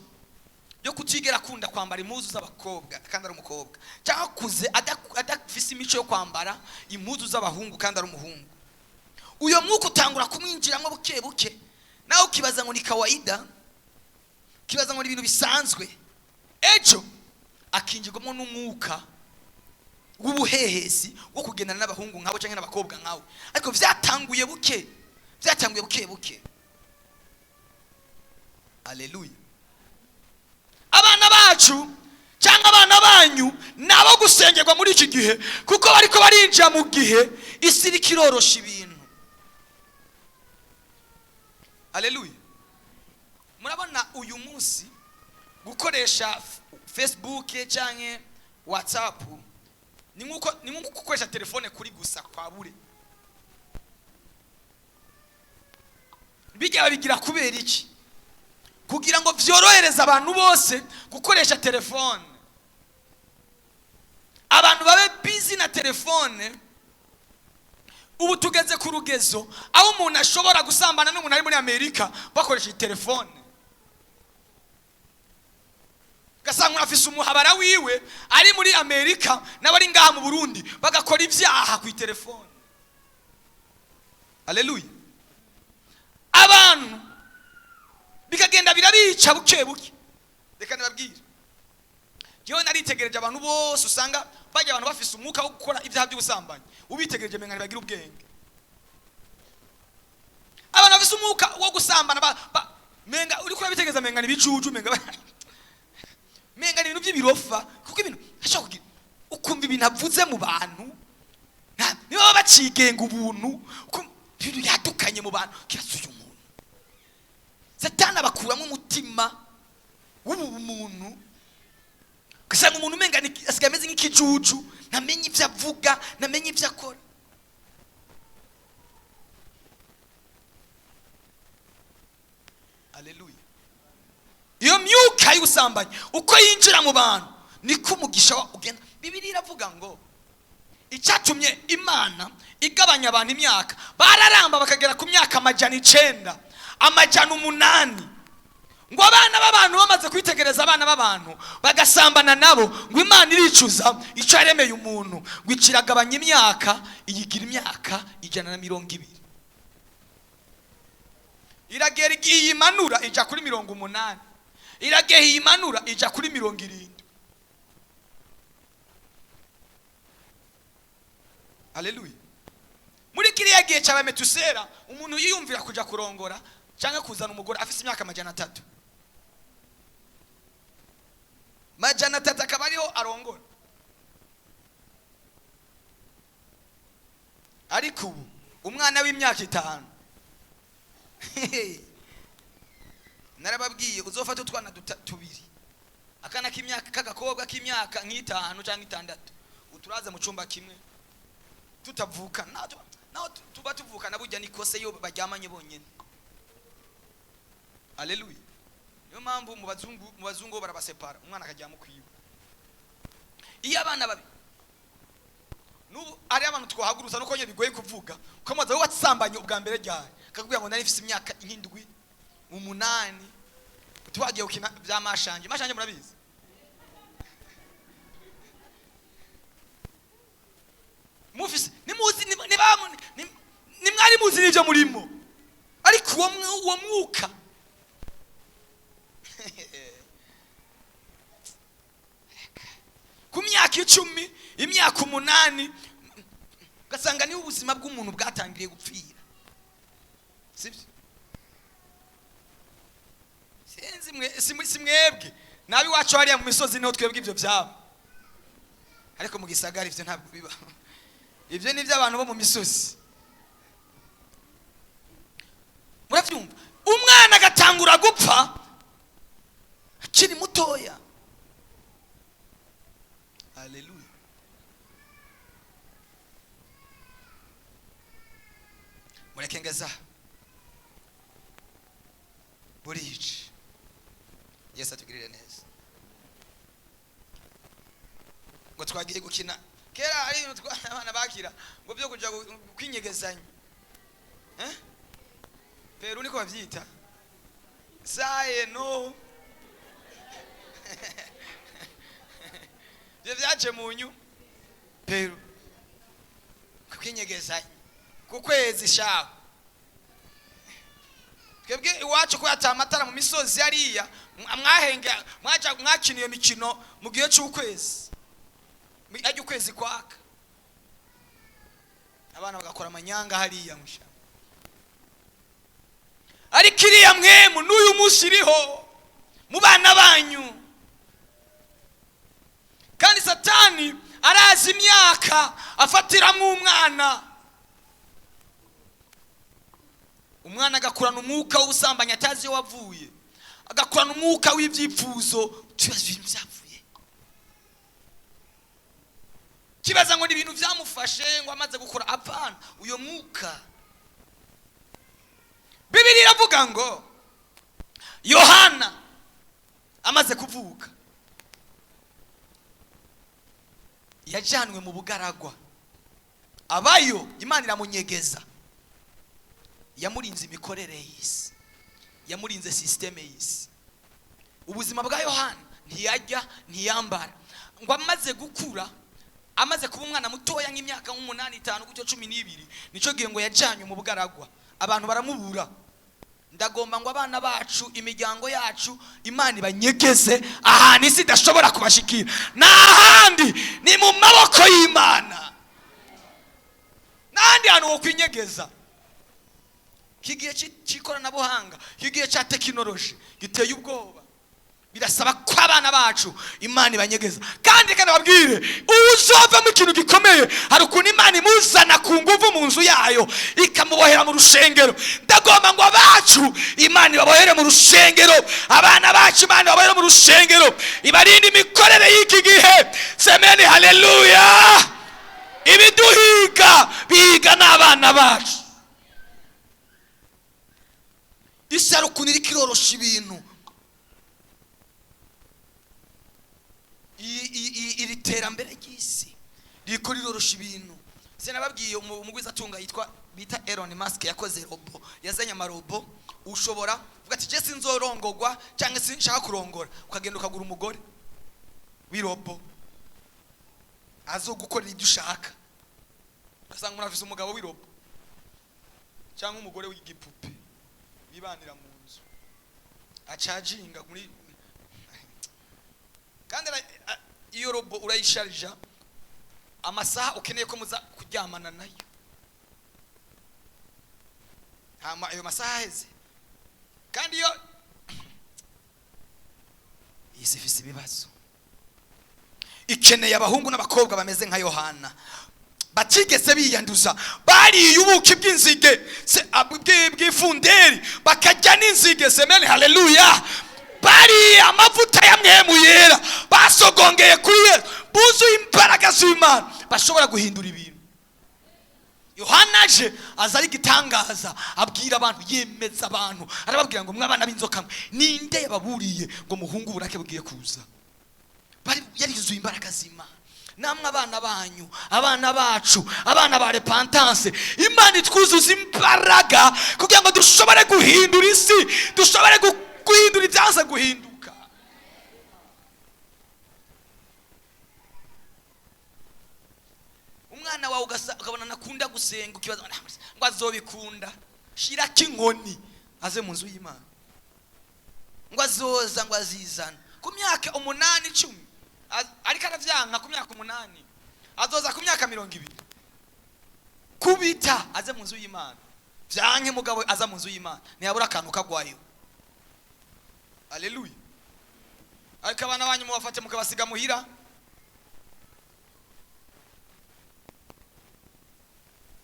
yo kutigera akunda kwambara impuzu z'abakobwa kandi ari umukobwa, cyangwa akuze adafise imico yo kwambara impuzu z'abahungu kandi ari umuhungu. Uyo mwuka utangura kumwinjiramo buke buke, nawe ukibaza ngo ni kawaida, ukibaza ngo ni ibintu bisanzwe. Ejo akinjirwamo n'umwuka w'ubuhehesi wo kugendana n'abahungu nkabo cyangwa n'abakobwa nkawe. Ariko byatanguye buke, byatanguye buke buke. Aleluya! Abana bacu cyangwa abana banyu ni abo gusengerwa muri iki gihe, kuko bariko barinjira mu gihe isi iriko irorosha ibintu. Aleluya! Murabona uyu munsi gukoresha Facebook cyangwa WhatsApp ni nkuko gukoresha telefone kuri gusa kwa bure. Bijya babigira kubera iki? Kugira ngo vyorohereze abantu bose gukoresha telefone, abantu babe busy na telefone. Ubu tugeze ku rugezo aho umuntu ashobora gusambana n'umuntu ari muri Amerika bakoresheje telefone, ugasanga umuntu afise umuhabara wiwe ari muri Amerika n'abari ngaha mu Burundi, bagakora ibyaha ku telefone. Haleluya! Abantu bikagenda birabica buke buke. Reka nibabwire, jewe naritegereje abantu bose, usanga bajya abantu bafise umwuka wo gukora ibyaha by'ubusambanyi, ubitegereje menga ntibagira ubwenge. Abantu bafise umwuka wo gusambana menga uriko urabitegereza menga ni ibicucu, menga ni ibintu by'ibirofa, kuko ibintu ashobora kugira ukumva ibintu avuze mu bantu, niba baba bacigenga ubuntu, ibintu yadukanye mu bantu kibazo. Uyu muntu Satani abakuramo umutima w'ubumuntu, ugasanga umuntu umenga asigaye ameze nk'ikijuju, ntamenye ibyo avuga, ntamenye ibyo akora. Aleluya! Iyo myuka y'ubusambanyi uko yinjira mu bantu niko umugisha ugenda. Bibiliya iravuga ngo icyatumye Imana igabanya abantu imyaka, bararamba bakagera ku myaka 900, 800, ngo abana b'abantu bamaze kwitegereza abana b'abantu bagasambana nabo, ngo Imana iricuza icyo yaremeye umuntu, ngo ikiragabanya imyaka, iyigira imyaka 120. Iragera igihe iyimanura ijya kuri 80, iragera iyimanura ijya kuri 70. Haleluya! Muri kiriya gihe cya Metusera, umuntu yiyumvira kuja kurongora cyangwa kuzana umugore afise imyaka 300, 300 akaba ariho arongora. Ariko ubu umwana w'imyaka 5, narababwiye, uzofata utwana tubiri, akana k'imyaka k'agakobwa k'imyaka nk'itanu cyangwa 6, uturaze mu cyumba kimwe tutavuka, naho tuba tuvukana, burya ni kose iyo baryamanye bonyine. Haleluya! Niyo mpamvu mu bazungu barabasepara, umwana akaryama ukwiwe. Iyo abana babi n'ubu ari abantu twahagurutsa, nuko nyine bigoye kuvuga, ukamubaza wowe wasambanye ubwa mbere ryari, akakubwira ngo nari mfise imyaka nk'indwi, 8, twagiye gukina bya mashange. Mashange murabizi? Mufise nimuzi nimwari muzi n'ibyo murimo, ariko uwo mwuka ku myaka 10, imyaka 8, ugasanga niho ubuzima bw'umuntu bwatangiriye gupfira. Sibyo? Sinzi mwe, si mwebwe nabi wacu hariya mu misozi niho twebwe ibyo byaba, ariko mu gisagara ivyo ntabwo biba. Ibyo ni iby'abantu bo mu misozi. Murabyumva? Umwana agatangura gupfa akiri mutoya. Haleluya! Mureke ngeza burica. Yesu atugirire neza. Ngo twagiye gukina kera, ari ibintu abana bakira ngo byo kuja kwinyegezanya, Peru niko bavyita saye no byo byaje munyu Peru kwinyegezanya ku kwezi shaho. Twebwe iwacu ko yata amatara mu misozi hariya, mwahenga mwaja mwakina iyo mikino mu gihe cy'ukwezi, ajya ukwezi kwaka, abana bagakora amanyanga hariya musha. Ariko iriya mwemu n'uyu munsi iriho mu bana banyu, kandi Satani arazi imyaka afatiramo umwana. Umwana agakurana umwuka w'ubusambanyi atazi iyo wavuye, agakurana umwuka w'ibyipfuzo, tubaza ibintu byapfuye, kibaza ngo ni ibintu byamufashe ngo amaze gukura. Apana, uyo mwuka Bibiliya iravuga Iravuga ngo Yohana amaze kuvuka yajyanwe mu bugaragwa, abayo Imana iramunyegeza, yamurinze imikorere y'isi, yamurinze système y'isi. Ubuzima bwa Yohana ntiyajya, ntiyambara. Ngo amaze gukura, amaze kuba umwana mutoya nk'imyaka nk'umunani, 5 gutyo, 12, nicyo gihe ngo yajyanywe mu bugaragwa, abantu baramubura. Ndagomba ngo abana bacu, imiryango yacu, Imana ibanyegeze ahantu isi idashobora kubashikira. N'ahandi ni mu maboko y'Imana, n'ahandi hantu ho kwinyegeza. Iki gihe cy'ikoranabuhanga, iki gihe cya tekinoloji giteye ubwoba, birasaba ko abana bacu Imana ibanyegeza. Kandi reka nababwire, uzovamo ikintu gikomeye, hari ukuntu Imana imuzana ku nguvu mu nzu yayo, ikamubohera mu rusengero. Ndagomba ngo abacu Imana ibabohere mu rusengero, abana bacu Imana ibabohere mu rusengero, ibarinde imikorere y'iki gihe. Semeni haleluya. Ibiduhiga biga n'abana bacu. Isi hari ukuntu iriko irorosha ibintu. Iri terambere ry'isi ririko rirorosha ibintu. Sinababwiye umugwizatunga yitwa bita Elon Musk yakoze robot, yazanye amarobo. Ushobora kuvuga ati je sinzorongogwa cyangwa sinshaka kurongora, ukagenda ukagura umugore w'irobo azogukorera ibyo ushaka. Ugasanga umuntu afise umugabo w'irobo cyangwa umugore w'igipupe bibanira mu nzu, acajinga muri kandi iyo robo urayisharija amasaha ukeneye ko muza kuryamana nayo, hama ayo masaha aheze. Kandi iyo iyi si ifise ibibazo, ikeneye abahungu n'abakobwa bameze nka Yohana, batigeze biyanduza, bariye ubuki bw'inzige bw'ifunderi, bakarya n'inzige. Semeni haleluya. Bariye amavuta ya mwemu yera, basogongeye kuri Yesu, buzuye imbaraga z'Imana, bashobora guhindura ibintu. Yohana aje aza ari igitangaza, abwira abantu, yemeza abantu, arababwira ngo mwabana b'inzoka mwe, ninde yababuriye ngo muhungu uburake bugiye kuza? Bari yarizuye imbaraga z'Imana. Namwe abana banyu, abana bacu, abana ba repentance, Imana itwuzuza imbaraga kugira ngo dushobore guhindura isi, dushobore guhindura ibyanze guhinduka. Umwana wawe ukabona nakunda gusenga, ukibaza ngo azobikunda, shirako inkoni aze mu nzu y'Imana, ngo azoza, ngo azizana ku myaka 8, 10, ariko aravyanka ku myaka 8, azoza ku myaka 20 kubita aze mu nzu y'Imana. Vyanke mugabo aza mu nzu y'Imana, ntiyabura akantu kagwayo. Haleluya. Ariko abana banyu mubafate mukabasiga muhira,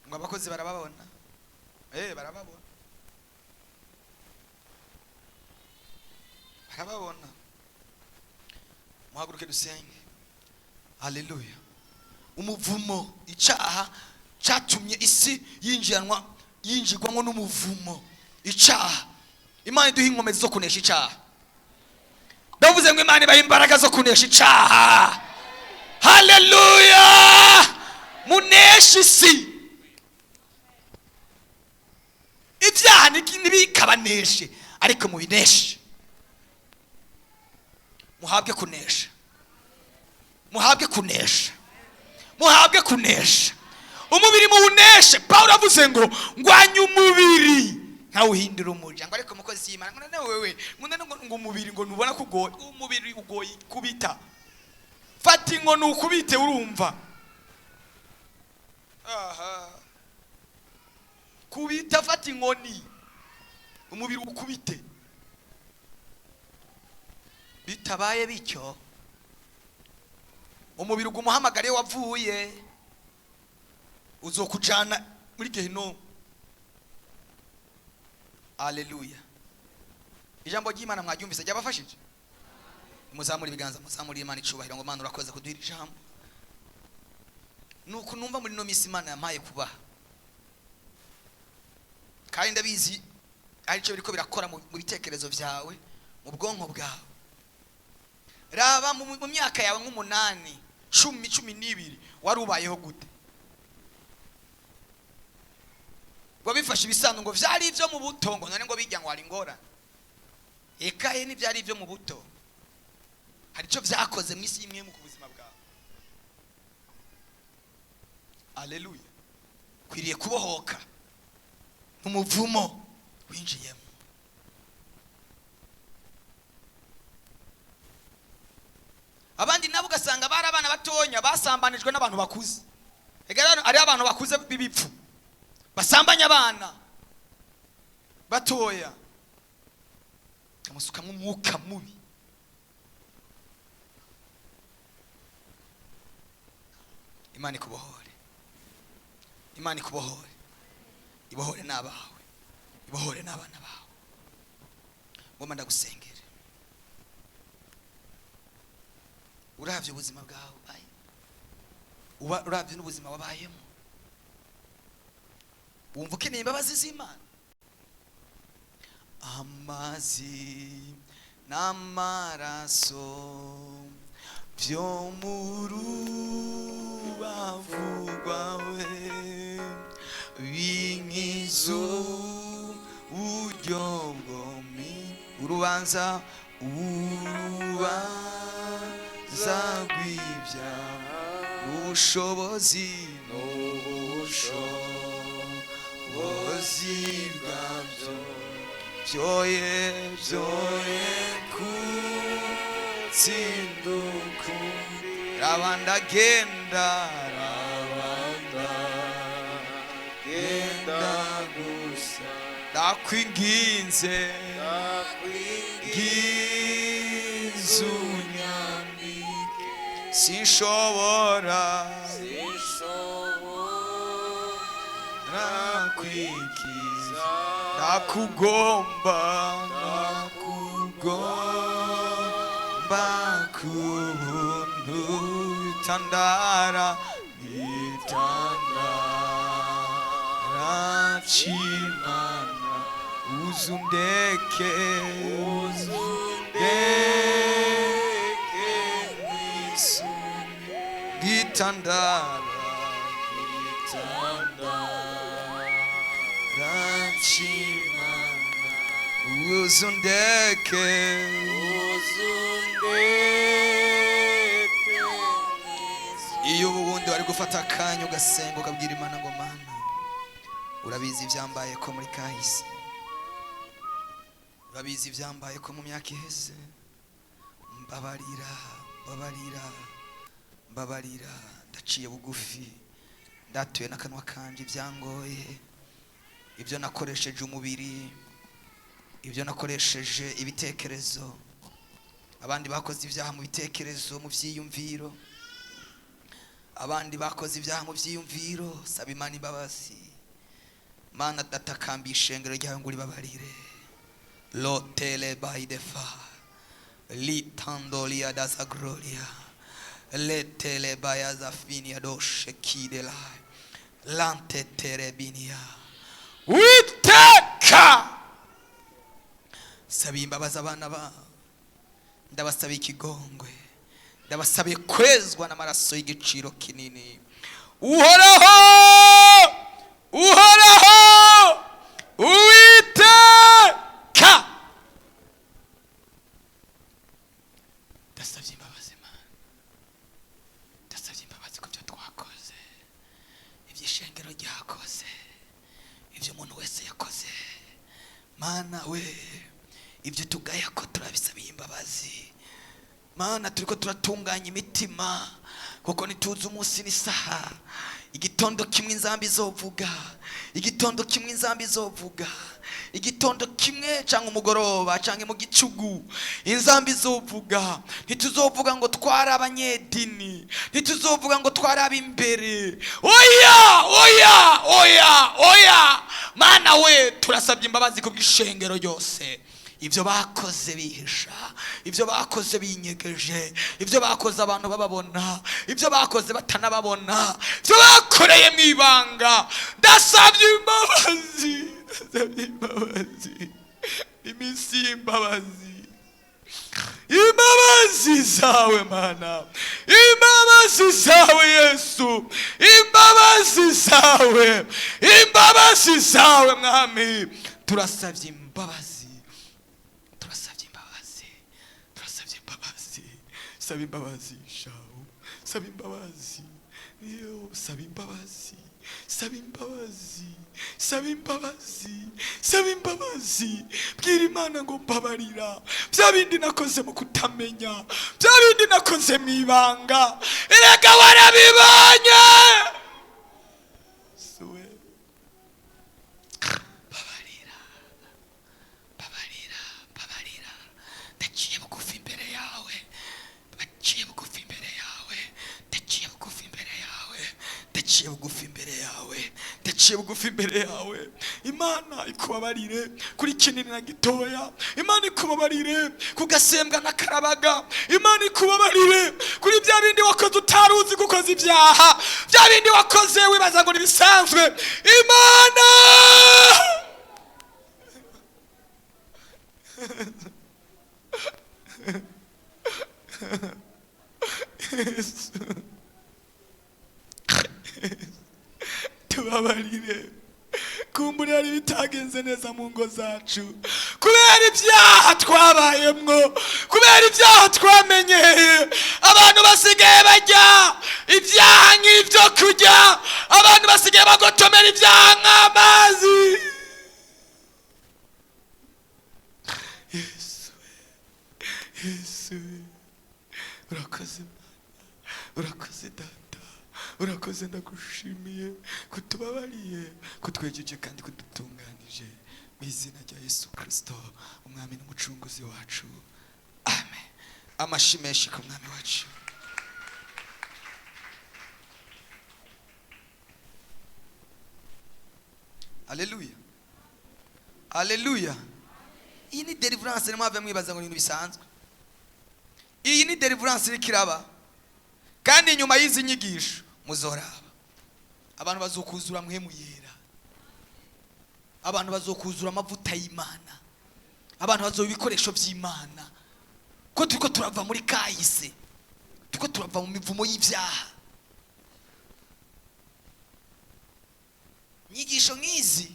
ngo abakozi barababona. Barababona, barababona. Muhaguruke dusenge. Haleluya. Umuvumo, icaha catumye isi yinjirwamwo n'umuvumo. Icaha, Imana iduha inkomezi zo kunesha icaha. Ndavuze ngo Imana ibaha imbaraga zo kunesha icaha. Haleluya. Munesha isi. Ibyaha ntibikabaneshe, ariko mubineshe. Muhabwe kunesha, muhabwe kunesha, muhabwe kunesha. Umubiri muwuneshe. Paulo avuze ngo ngwanye umubiri nkawuhindura umuja. Ngo ariko mukozi y'Imana, ngo none wewe, ngo none ngo umubiri ngo nubona ko ugoye, umubiri ugoye kubita. Fata inkoni ukubite, urumva. Aha. Kubita, fata inkoni, umubiri ukubite. Bitabaye bityo, umubiri ugumuhamagare wavuye, uzokujana muri Gehinomu. Haleluya. Ijambo ry'Imana mwaryumvise, ryabafashije? Muzamure ibiganza, muzamure Imana icubahiro, ngo Mana urakoze kuduha ijambo. Nuko numva muri no misi Imana yampaye kubaha, kandi ndabizi Aricyo biriko birakora mu bitekerezo byawe, mu bwonko bwawe. Raba mu myaka yawe nk'umunani, 10, 12, wari ubayeho gute? Wabifashe ibisanzwe ngo vyari ivyo mu buto, ngo none ngo bijya ngo hari ingorane. Ekaye n'ivyari ivyo mu buto, hari ico vyakoze mu isi y'imwe mu buzima bwawe. Haleluya. Kwiriye kubohoka n'umuvumo winjiyemo. Abandi nabo ugasanga bari abana batonya basambanijwe n'abantu bakuze. Ega rero ari abantu bakuze b'ibipfu basambanya abana batoya, kamusukamwo umwuka mubi. Imana ikubohore, Imana ikubohore, ibohore n'abawe, ibohore n'abana bawe. Ngomba ndagusengere. Uravye ubuzima bwawe ubaye, uba uravye n'ubuzima wabayemo, wumva ukeneye imbabazi z'Imana. Amazi n'amaraso byo mu rubavu rwawe binkiza uburyo bwombi, urubanza, urubanza rw'ibyaha n'ubushobozi, n'ubushobozi bwabyo byoye, byoye kutsinda ukundi. Rabandagenda, Genda gusa, ndakwinginze, ndakwinginze unyambike, sinshobora sinshobora kwikiza, ndakugomba, ndakugomba kubuntu, itandara, itandara c'Imana, uzundeke, uzundeke mw'isuri, gitandara, gitandara c'Imana, uzundeke, uzundeke. Iyo ubundi wari gufata akanya ugasenga, ukabwira Imana ngo Mana, urabizi ibyambaye ko muri kahise, urabizi ibyambaye ko mu myaka iheze, mbabarira, mbabarira, mbabarira, ndaciye bugufi, ndatuye n'akanwa kanje ibyangoye, ibyo nakoresheje umubiri, ibyo nakoresheje ibitekerezo. Abandi bakoze ibyaha mu bitekerezo, mu byiyumviro, abandi bakoze ibyaha mu byiyumviro. Saba Imana imbabazi. Mana, ndatakambye ishengero ryawe ngo uribabarire. Lotele baidefa litandolia daza gloria letele bayazafinia doshe kidela lanteterebinia. Witeka, sabiye imbabazi abana bawe, ndabasabiye ikigongwe, ndabasabiye kwezwa n'amaraso y'igiciro kinini. Uhoraho, Uhoraho, Uwiteka, ndasabye imbabazi. Mana, ndasabye imbabazi ku byo twakoze, iby'ishengero ryakoze, ibyo umuntu wese yakoze. Mana we, ibyo tugaya ko turabisabiye imbabazi. Mana, turiko turatunganya imitima kuko ntituzi umunsi n'isaha. Igitondo kimwe inzambi izovuga, igitondo kimwe inzambi izovuga, igitondo kimwe cyangwa umugoroba cyangwa mu gicugu inzambi izovuga. Ntituzovuga ngo twari abanyedini, ntituzovuga ngo twari ab'imbere. Oya, oya, oya, oya. Mana we, turasabye imbabazi ku bw'ishengero ryose, ibyo bakoze bihisha, ibyo bakoze binyegeje, ibyo bakoze abantu bababona, ibyo bakoze batanababona, ibyo bakoreye mu ibanga. Ndasabye imbabazi. Ndasabye imbabazi. Iminsi y'imbabazi, imbabazi zawe Mana, imbabazi zawe Yesu, imbabazi zawe, imbabazi zawe Mwami. Turasabye imbabazi, turasabye imbabazi, turasabye imbabazi. Saba imbabazi shawu, saba imbabazi iyo, saba imbabazi, saba imbabazi, saba imbabazi, saba imbabazi. Bwira Imana ngo mbabarira bya bindi nakoze mu kutamenya, bya bindi nakoze mu ibanga. Erega warabibonye. Suwe, babarira, babarira, babarira. Ndaciye bugufi imbere yawe, ndaciye bugufi imbere yawe, ndaciye bugufi imbere yawe, ndaciye bugufi imbere yawe, ndaciye bugufi imbere yawe. Imana ikubabarire kuri kinini na gitoya. Imana ikubabarire ku gasembwa n'akarabaga. Imana ikubabarire kuri bya bindi wakoze utari uzi gukoza ibyaha, bya bindi wakoze wibaza ngo ntibisanzwe. Imana Yesu, tubabarire. Kumbura hari ibitagenze neza mu ngo zacu kubera ibyaha twabayemwo, kubera ibyaha twamenyeye. Abantu basigaye barya ibyaha nk'ibyo kurya, abantu basigaye bagotomera ibyaha nk'amazi. Yesu, Yesu, urakoze Mana, urakoze Data, urakoze. Ndagushimiye kutubabariye, kutwejeje kandi kudutunganije, mu izina rya Yesu Kirisito, Umwami n'Umucunguzi wacu, amen. Amashi menshi ku Mwami wacu. Haleluya, haleluya. Iyi ni deliverance. Nimwave mwibaza ngo ni ibintu bisanzwe. Iyi ni deliverance iriko iraba, kandi inyuma y'izi nyigisho muzoraba abantu bazokuzura Mpwemu Yera, abantu bazokuzura amavuta y'Imana, abantu bazoba ibikoresho by'Imana. Ko turiko turava muri kahise, turiko turava mu mivumo y'ibyaha. Inyigisho nk'izi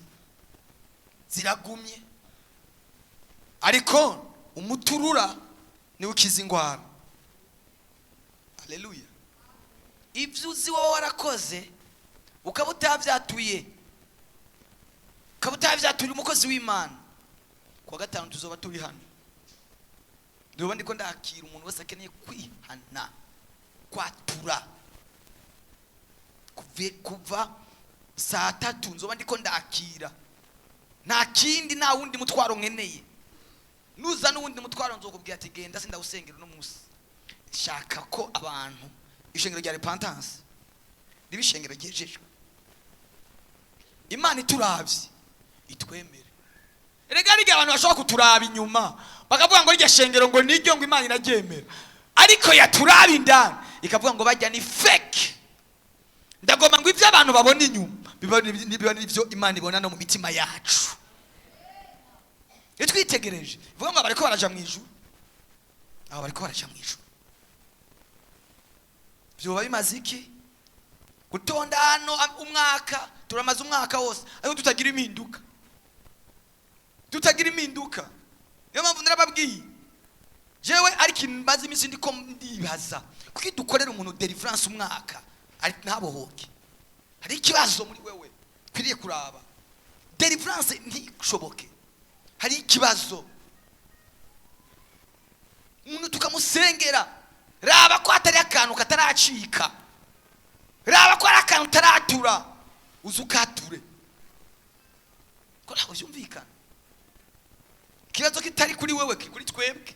ziragumye, ariko umuturura niwe ukiza ingwara. Haleluya. Ibyo uzi wowe warakoze ukaba utabyatuye, ukaba utabyaturiye umukozi w'Imana, kuwa gatanu tuzoba turi hano. Ndoba ndiko ndakira umuntu wese akeneye kwihana, kwatura. Kuva saa 3 nzoba ndiko ndakira. Nta kindi, nta wundi mutwaro nkeneye. Nuza n'uwundi mutwaro nzokubwira ati genda, sindawusengera uno munsi. Shaka ko abantu ishengero rya Repentance riba ishengero ryejejwe, Imana ituravye itwemere. Erega hari igihe abantu bashobora kuturaba inyuma bakavuga ngo iryo shengero ngo niryo, ngo Imana iraryemera, ariko yaturaba indani ikavuga ngo bajya ni fake. Ndagomba ngo ibyo abantu babona inyuma biba n'ibyo Imana ibona no mu mitima yacu. Iyo twitegereje ivuga ngo bariko baraja mu ijuru, abo bariko baraja mu ijuru. Vyoba bimaze iki gutonda hano umwaka? Turamaze umwaka wose ariko tutagira impinduka, tutagira impinduka. Niyo mpamvu narababwiye jewe, ariko maze iminsi ndiko ndibaza kuki dukorera umuntu deliverance umwaka ariko ntabohoke. Hari ikibazo muri wewe kwiriye kuraba. Deliverance ntishoboke, hari ikibazo. Umuntu tukamusengera, raba ko atari akantu kataracika, raba ko ari akantu utaratura, uze ukature, ko ntabwo byumvikana. Ikibazo kitari kuri wewe, kiri kuri twebwe.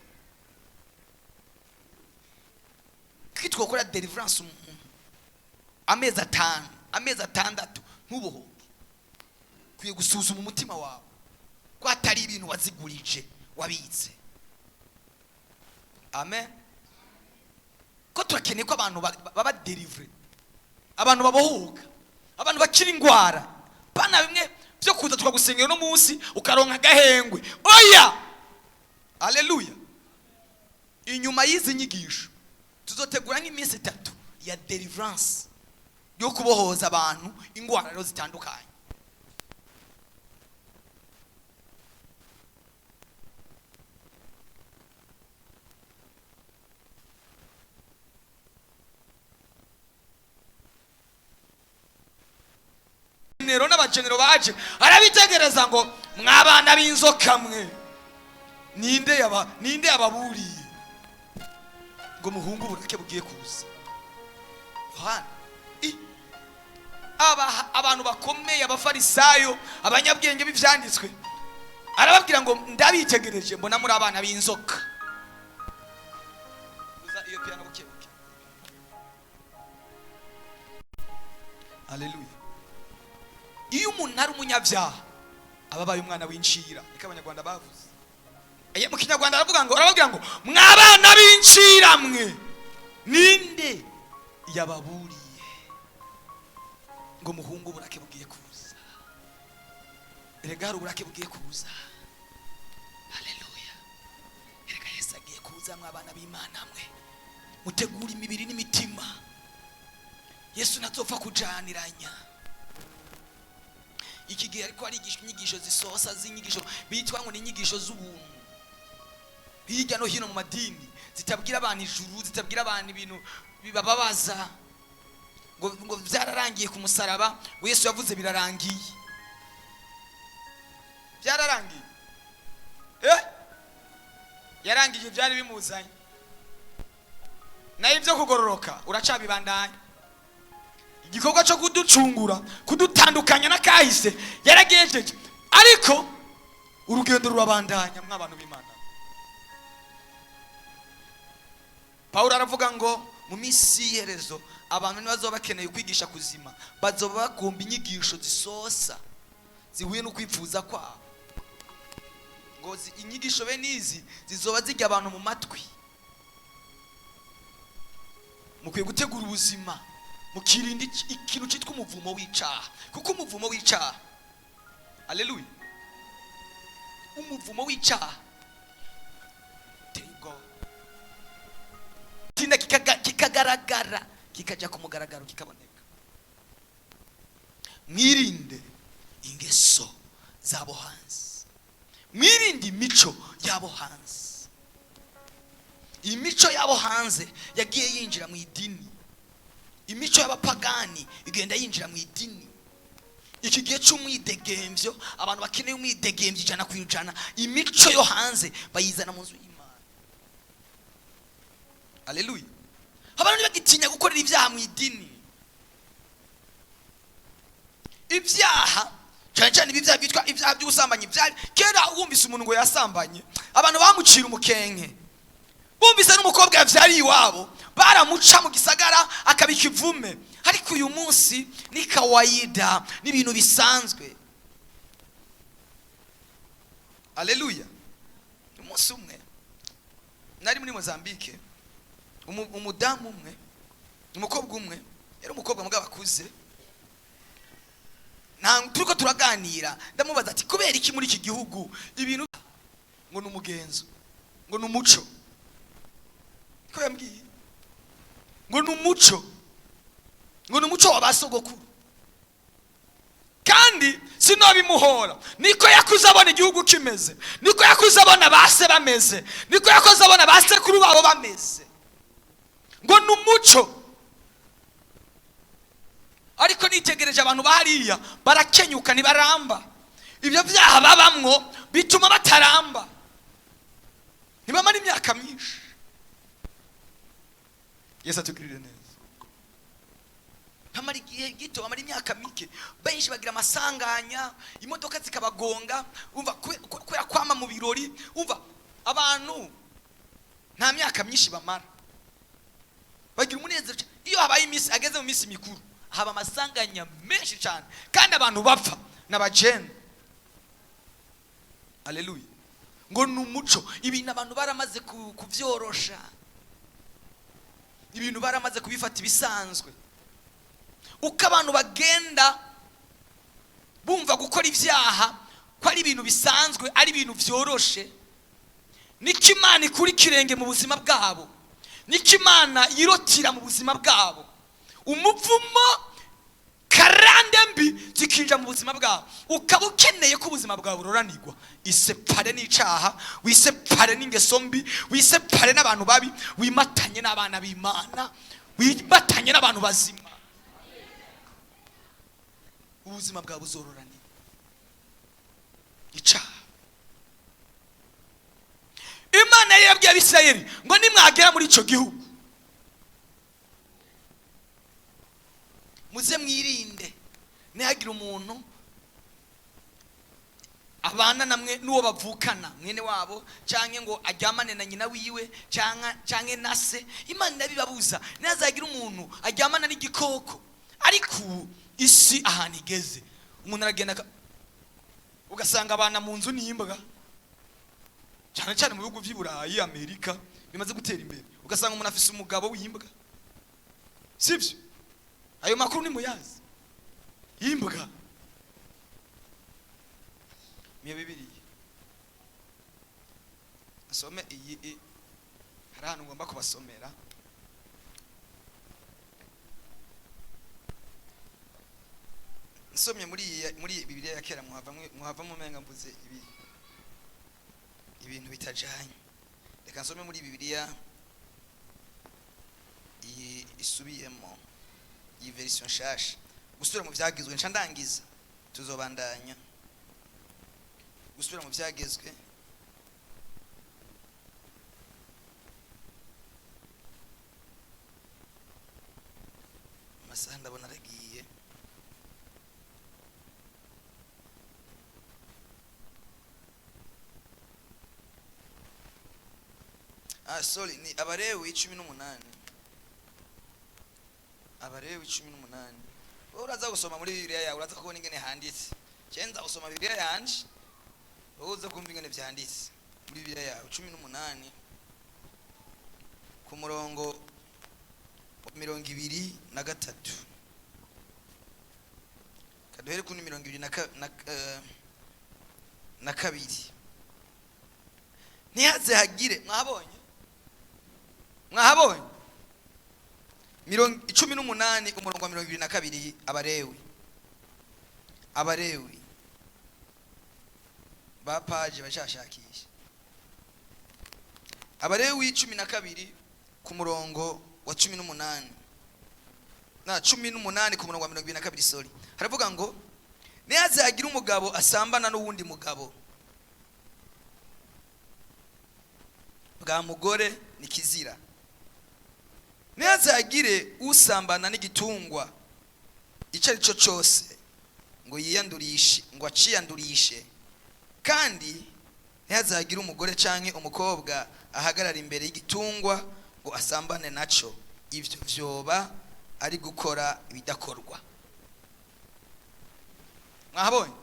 Kuki twakora deliverance umuntu amezi 5, amezi 6 ntubohoke? Ukwiye gusuzuma umutima wawe ko atari ibintu wazigurije wabitse. Amen. Ko turakeneye ko abantu baba deliver, abantu babohoka, abantu bakira ingwara. Bana bimwe Byo kuza tukagusengera uno munsi ukaronka agahengwe, oya. Aleluya. Inyuma y'izi nyigisho tuzotegura nk'iminsi 3 ya deliverance, yo kubohoza abantu ingwara rero zitandukanye. Nero n'abagenero baje arabitegereza ngo mwabana b'inzoka mwe, ninde yababuriye ngo muhungu uburake bugiye kuza? Yohana abantu bakomeye, abafarisayo, abanyabwenge b'ivyanditswe, arababwira ngo ndabitegereje mbona muri abana b'inzoka. Uza iyo piano buke buke. Haleluya. Iyo umuntu ari umunyabyaha aba abaye umwana w'incira, niko abanyarwanda bavuze. Mu kinyarwanda aravuga ngo, arababwira ngo mwabana b'incira mwe, ninde yababuriye ngo muhungu uburake bugiye kuza? Erega hari uburake bugiye kuza. Haleluya. Erega Yesu agiye kuza, mwabana b'Imana mwe, mutegure imibiri n'imitima. Yesu ntazopfa kujaniranya. Iki gihe ariko arigishwa inyigisho zisosa z'inyigisho bitwa ngo ni inyigisho z'ubuntu hirya no hino mu madini, zitabwira abantu ijuru, zitabwira abantu ibintu bibababaza, ngo byararangiye ku musaraba, ngo Yesu yavuze birarangiye. Byararangiye. Yarangije byari bimuzanye. Nayo ibyo kugororoka uracabibandanya. Igikorwa cyo kuducungura, kudutandukanya n'akahise yaragejeje, ariko urugendo rurabandanya mw'abantu b'Imana. Paulo aravuga ngo mu minsi y'iherezo abantu ntibazoba bakeneye kwigisha kuzima, bazoba bagomba inyigisho zisosa zihuye no kwipfuza kwabo. Ngo inyigisho bene izi zizoba zijya abantu mu matwi. Mukwiye gutegura ubuzima, mukirinda ikintu cyitwa umuvumo w'icaha, kuko umuvumo w'icaha, haleluya, umuvumo w'icaha tego tinda kikagaragara, kikajya ku mugaragaro, kikaboneka. Mwirinde ingeso zabo hanze, mwirinde imico yabo hanze. Imico yabo hanze yagiye yinjira mu idini, imico y'abapagani igenda yinjira mu idini. Iki gihe cy'umwidegemvyo, abantu bakeneye umwidegemvyo 100%, imico yo hanze bayizana mu nzu y'Imana. Haleluya. Abantu ntibagitinya gukorera ibyaha mu idini. Ibyaha cyane cyane ibi byaha byitwa ibyaha by'ubusambanyi, byari kera wumvise umuntu ngo yasambanye, abantu bamucira umukenke. Bumvise n'umukobwa yavyariye iwabo, baramuca mu gisagara akabika ivume. Ariko uyu munsi ni kawaida, ni ibintu bisanzwe. Haleluya. Umunsi umwe nari muri Mozambique, umudamu umwe, umukobwa umwe, yari umukobwa mugabo akuze. Nta turiko turaganira, ndamubaza ati kubera iki muri iki gihugu ibintu ngo ni umugenzo, ngo ni umuco. Ko yambwiye ngo ni umuco, ngo ni umuco wa basogokuru. Kandi sinobimuhora, niko yakuze abona igihugu kimeze, niko yakuze abona base bameze, niko yakuze abona basekuru babo bameze, ngo ni umuco. Ariko nitegereje abantu bahariya barakenyuka, ntibaramba. Ibyo byaha babamwo bituma bataramba, ntibamara imyaka myinshi. Yesu atugirire neza. Bamara igihe gito, bamara imyaka mike. Benshi bagira amasanganya, imodoka zikabagonga, umva kubera kwama mu birori, umva abantu nta myaka myinshi bamara, bagira umunezero cyane. Iyo habaye iminsi, ageze mu minsi mikuru, haba amasanganya menshi cyane, kandi abantu bapfa n'abajene. Haleluya. Ngo ni umuco. Ibintu abantu baramaze kuvyorosha, ibintu baramaze kubifata ibisanzwe. Uko abantu bagenda Bumva gukora ibyaha ko ari ibintu bisanzwe, ari ibintu byoroshe. Niko Imana ikura ikirenge mu buzima bwabo, niko Imana yirotira mu buzima bwabo. Umuvumo, karande mbi zikinjira mu buzima bwabo. Ukaba ukeneye ko ubuzima bwawe buroranirwa, isepare n'icaha, wisepare n'ingeso mbi, wisepare n'abantu babi, wimatanye n'abana b'Imana, wimatanye n'abantu bazima, ubuzima bwawe buzororanirwa. Icaha, Imana yari yabwiye Abisirayeli ngo nimwagera muri ico gihugu muze mwirinde, ntihagire umuntu abana namwe n'uwo bavukana, mwene wabo, canke ngo aryamane na nyina wiwe canke na se. Imana irabibabuza, ntihazagira umuntu aryamana n'igikoko. Ariko ubu isi ahantu igeze, umuntu aragenda ugasanga abana mu nzu n'imbwa, cyane cyane mu bihugu vy'i Burayi, Amerika bimaze gutera imbere, ugasanga umuntu afise umugabo w'imbwa. Sivyo? Ayo makuru ni muyazi y'imbwa. Miyo Bibiliya asome iyi hari ahantu ngomba kubasomera. Nsomye muri Bibiliya ya kera, muhava mumenga mvuze ibintu bitajanye. Reka nsome muri Bibiliya iyi isubiyemo, iyi version nshasha, gusubira mu vyagezwe. Nca ndangiza, tuzobandanya. Gusubira mu vyagezwe amasaha ndabona aragiye. Sorry, ni Abarewi 18. Abarewi 18. Wowe uraza gusoma muri Bibiliya yawe, uraza kubona ingene handitse. Cenza gusoma Bibiliya yanje, wowe uza kumva ingene vyanditse muri Bibiliya yawe. 18 ku murongo wa 23. Kaduhere kuri mirongo ibiri na kabiri. Ntihaze hagire, mwabonye? Mwahabonye? 18 umurongo wa 22. Abarewi, Abarewi ba paje bashashakisha. Abarewi 12 ku murongo wa 18 na 18 ku murongo wa 22, sorry. Haravuga ngo: ntihaze hagire umugabo asambana n'uwundi mugabo bwa mugore, ni kizira. Ntihazagire usambana n'igitungwa icyo ari cyo cyose ngo yiyandurishe, ngo aciyandurishe. Kandi ntihazagire umugore canke umukobwa ahagarara imbere y'igitungwa ngo asambane naco, ivyo vyoba ari gukora ibidakorwa. Mwahabonye?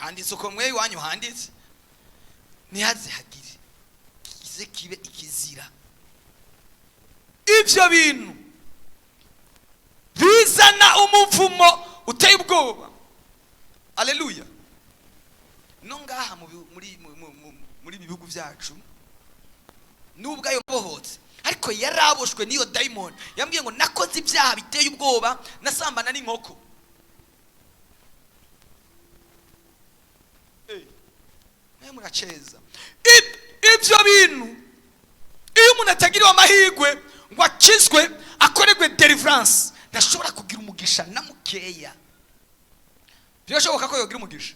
Handitse uko mwe iwanyu handitse. Ntihaze hagire kize kibe ikizira. Ivyo bintu bizana umuvumo uteye ubwoba. Aleluya! No ngaha mu bihu- muri mu- mu- mu- muri ibi bihugu byacu, nubwo ayo bohotse, ariko yaraboshwe n'iyo dayimoni. Yambwiye ngo nakoze ibyaha biteye ubwoba, nasambana n'inkoko. Mwe muraceza. Ibyo bintu, iyo umuntu atagiriwe amahirwe ngo akizwe, akorerwe deliverance, ntashobora kugira umugisha na mukeya. Birashoboka ko yogira umugisha.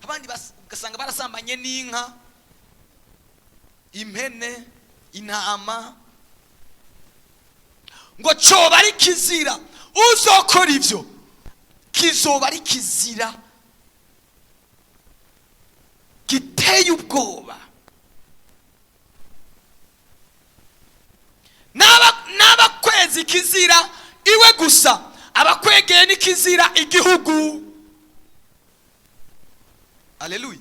Abandi ugasanga barasambanye n'inka, impene, intama, ngo coba ari kizira. Uzokora ivyo kizoba ari kizira giteye ubwoba. N'abakwezi kizira iwe gusa, abakwegeye n'ikizira igihugu. Aleluya!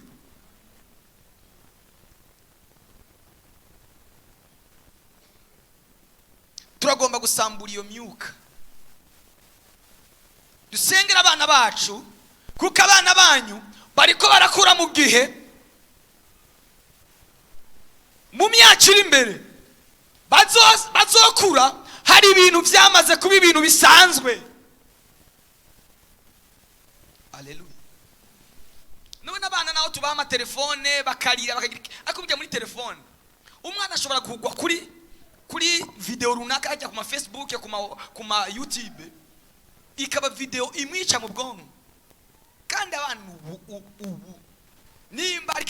Turagomba gusambura iyo myuka. Dusengera abana bacu, kuko abana banyu bariko barakura mu gihe, mu myaka iri imbere bazokura hari ibintu byamaze kuba ibintu bisanzwe. Aleluya. None abana naho tubaha amatelefone bakarira bakagira iki, ariko burya muri telefone umwana ashobora kugwa kuri video runaka, ajya ku ma Facebook, ku ma YouTube, ikaba video imwica mu bwonko. Kandi abana ubu nimba ari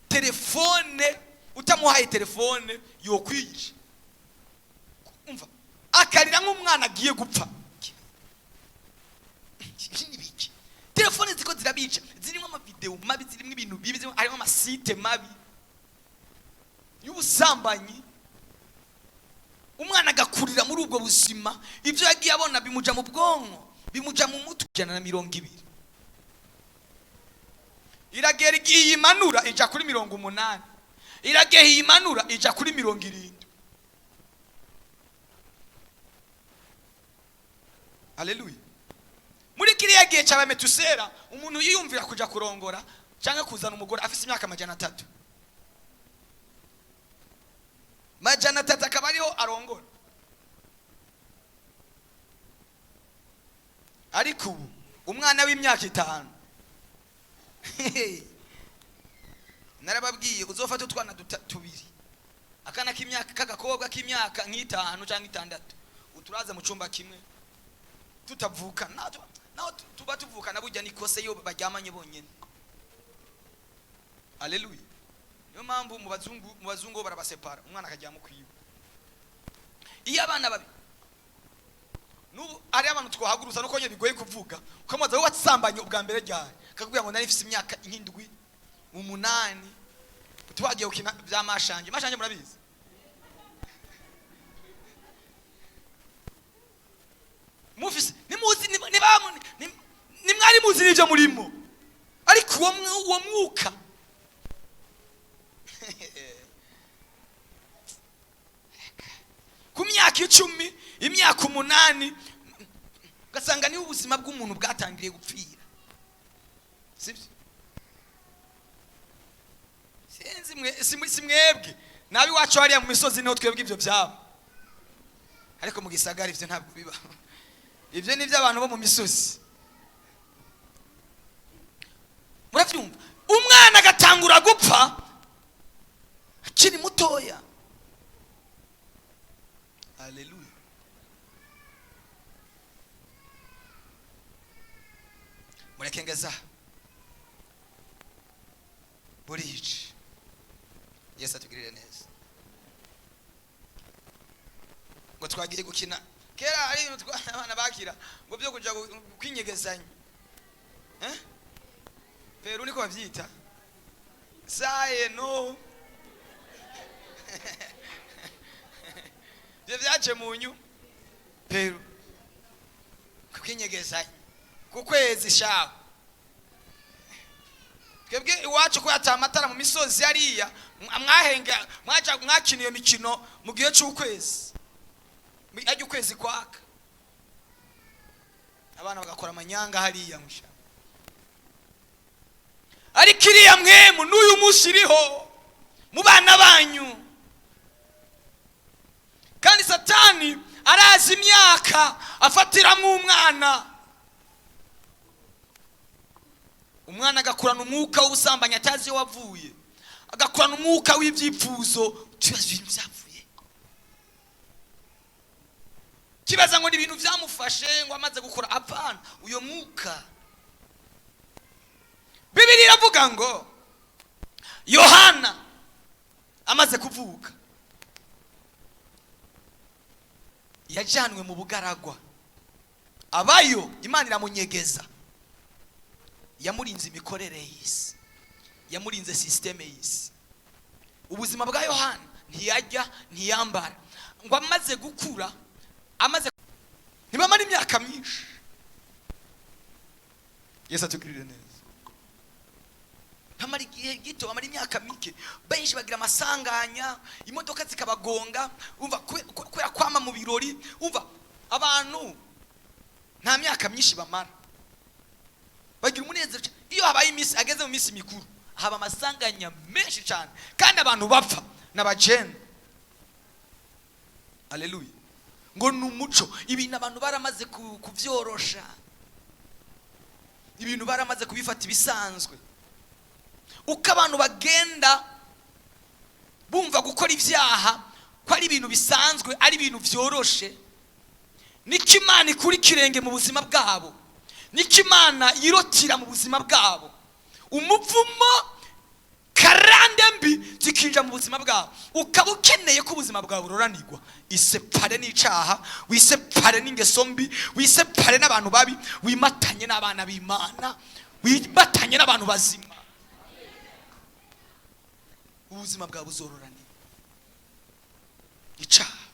telefone, utamuhaye telefone yokwica. Umva, akarira nk'umwana agiye gupfa. Iki ni biki? Telefone ziko zirabica, zirimo amavideo mabi, zirimo ibintu bibi, harimo amasite mabi y'ubusambanyi. Umwana agakurira muri ubwo buzima, ibyo yagiye abona bimuja mu bwonko, bimuja mu mutwe. 120 iragera igihe iyimanura ija kuri 80, iragera iyimanura ija kuri 70. Haleluya. Muri kiriya gihe cya Metusera, umuntu yiyumvira kuja kurongora cyangwa kuzana umugore afise imyaka 300, 300 akaba ariho arongora. Ariko ubu umwana w'imyaka 5, narababwiye, uzofata utwana tubiri, akana k'imyaka k'agakobwa k'imyaka nk'itanu cyangwa 6, uturaze mu cyumba kimwe tutavuka, naho tuba tuvukana, burya ni kose iyo baryamanye bonyene. Haleluya. Niyo mpamvu mu bazungu barabasepara, umwana akaryama ukwiwe. Iyo abana babi, nubu ari abantu twahaguruza, nuko nyine bigoye kuvuga, ukamubaza: "Wowe wasambanye ubwa mbere ryari?" Akakubwira ngo: "Nari mfise imyaka nk'indwi, umunani, twagiye gukina bya mashange." Mashange murabizi? Mufise nimuzi, nimwari muzi n'ibyo murimo. Ariko uwo mwuka, ku myaka 10, imyaka 8, ugasanga niho ubuzima bw'umuntu bwatangiriye gupfira. Sibyo? Sinzi mwe, si mwebwe nabi wacu hariya mu misozi niho twebwe ibyo byaba, ariko mu gisagara ibyo ntabwo biba. Ibyo ni iby'abantu bo mu misozi. Murabyumva? Umwana agatangura gupfa akiri mutoya. Haleluya. Mureke ngeza burici. Yesu atugirire neza. Ngo twagiye gukina kera, ari ibintu abana bakira ngo byo kuja kwinyegezanya, eh? Peru niko bavyita, saye no ivyo vyaje munyu peru, kwinyegezanya ku kwezi shaho. Twebwe iwacu ko yataye amatara mu misozi hariya, mwahenga mwaja mwakina iyo mikino mu gihe c'ukwezi, ajya ukwezi kwaka, abana bagakora amanyanga hariya musha. Ariko iriya mwemu n'uyu munsi iriho mu bana banyu, kandi Satani arazi imyaka afatiramo umwana. Umwana agakurana umwuka w'ubusambanyi atazi iyo wavuye, agakurana umwuka w'ibyipfuzo, tubaza ibintu byapfuye, kibaza ngo ni ibintu byamufashe ngo amaze gukura. Apana, uyo mwuka. Bibiliya iravuga ngo Yohana amaze kuvuka yajyanwe mu bugaragwa, abayo Imana iramunyegeza, yamurinze imikorere y'isi, yamurinze sisiteme y'isi. Ubuzima bwa Yohana ntiyajya, ntiyambara, ngo amaze gukura, amaze ntibamara imyaka myinshi. Yesu atugirire neza. Bamara igihe gito, bamara imyaka mike. Benshi bagira amasanganya, imodoka zikabagonga, umva, kubera kwama mu birori. Umva, abantu nta myaka myinshi bamara. Iminsi ageze mu minsi mikuru haba amasanganya menshi cyane, kandi abantu bapfa n'abajene. Aleluya! Ngo ni umuco. Ibintu abantu baramaze kubyorosha, ibintu baramaze kubifata ibisanzwe. Uko abantu bagenda bumva gukora ibyaha ko ari ibintu bisanzwe, ari ibintu byoroshe, niko Imana ikura ikirenge mu buzima bwabo, niko Imana yirotira mu buzima bwabo. Umuvumo, karande mbi zikinjira mu buzima bwabo. Ukaba ukeneye ko ubuzima bwawe buroranirwa, isepare n'icaha, wisepare n'ingeso mbi, wisepare n'abantu babi, wimatanye n'abana b'Imana, wimatanye n'abantu bazima, ubuzima bwawe buzororanira. Icaha.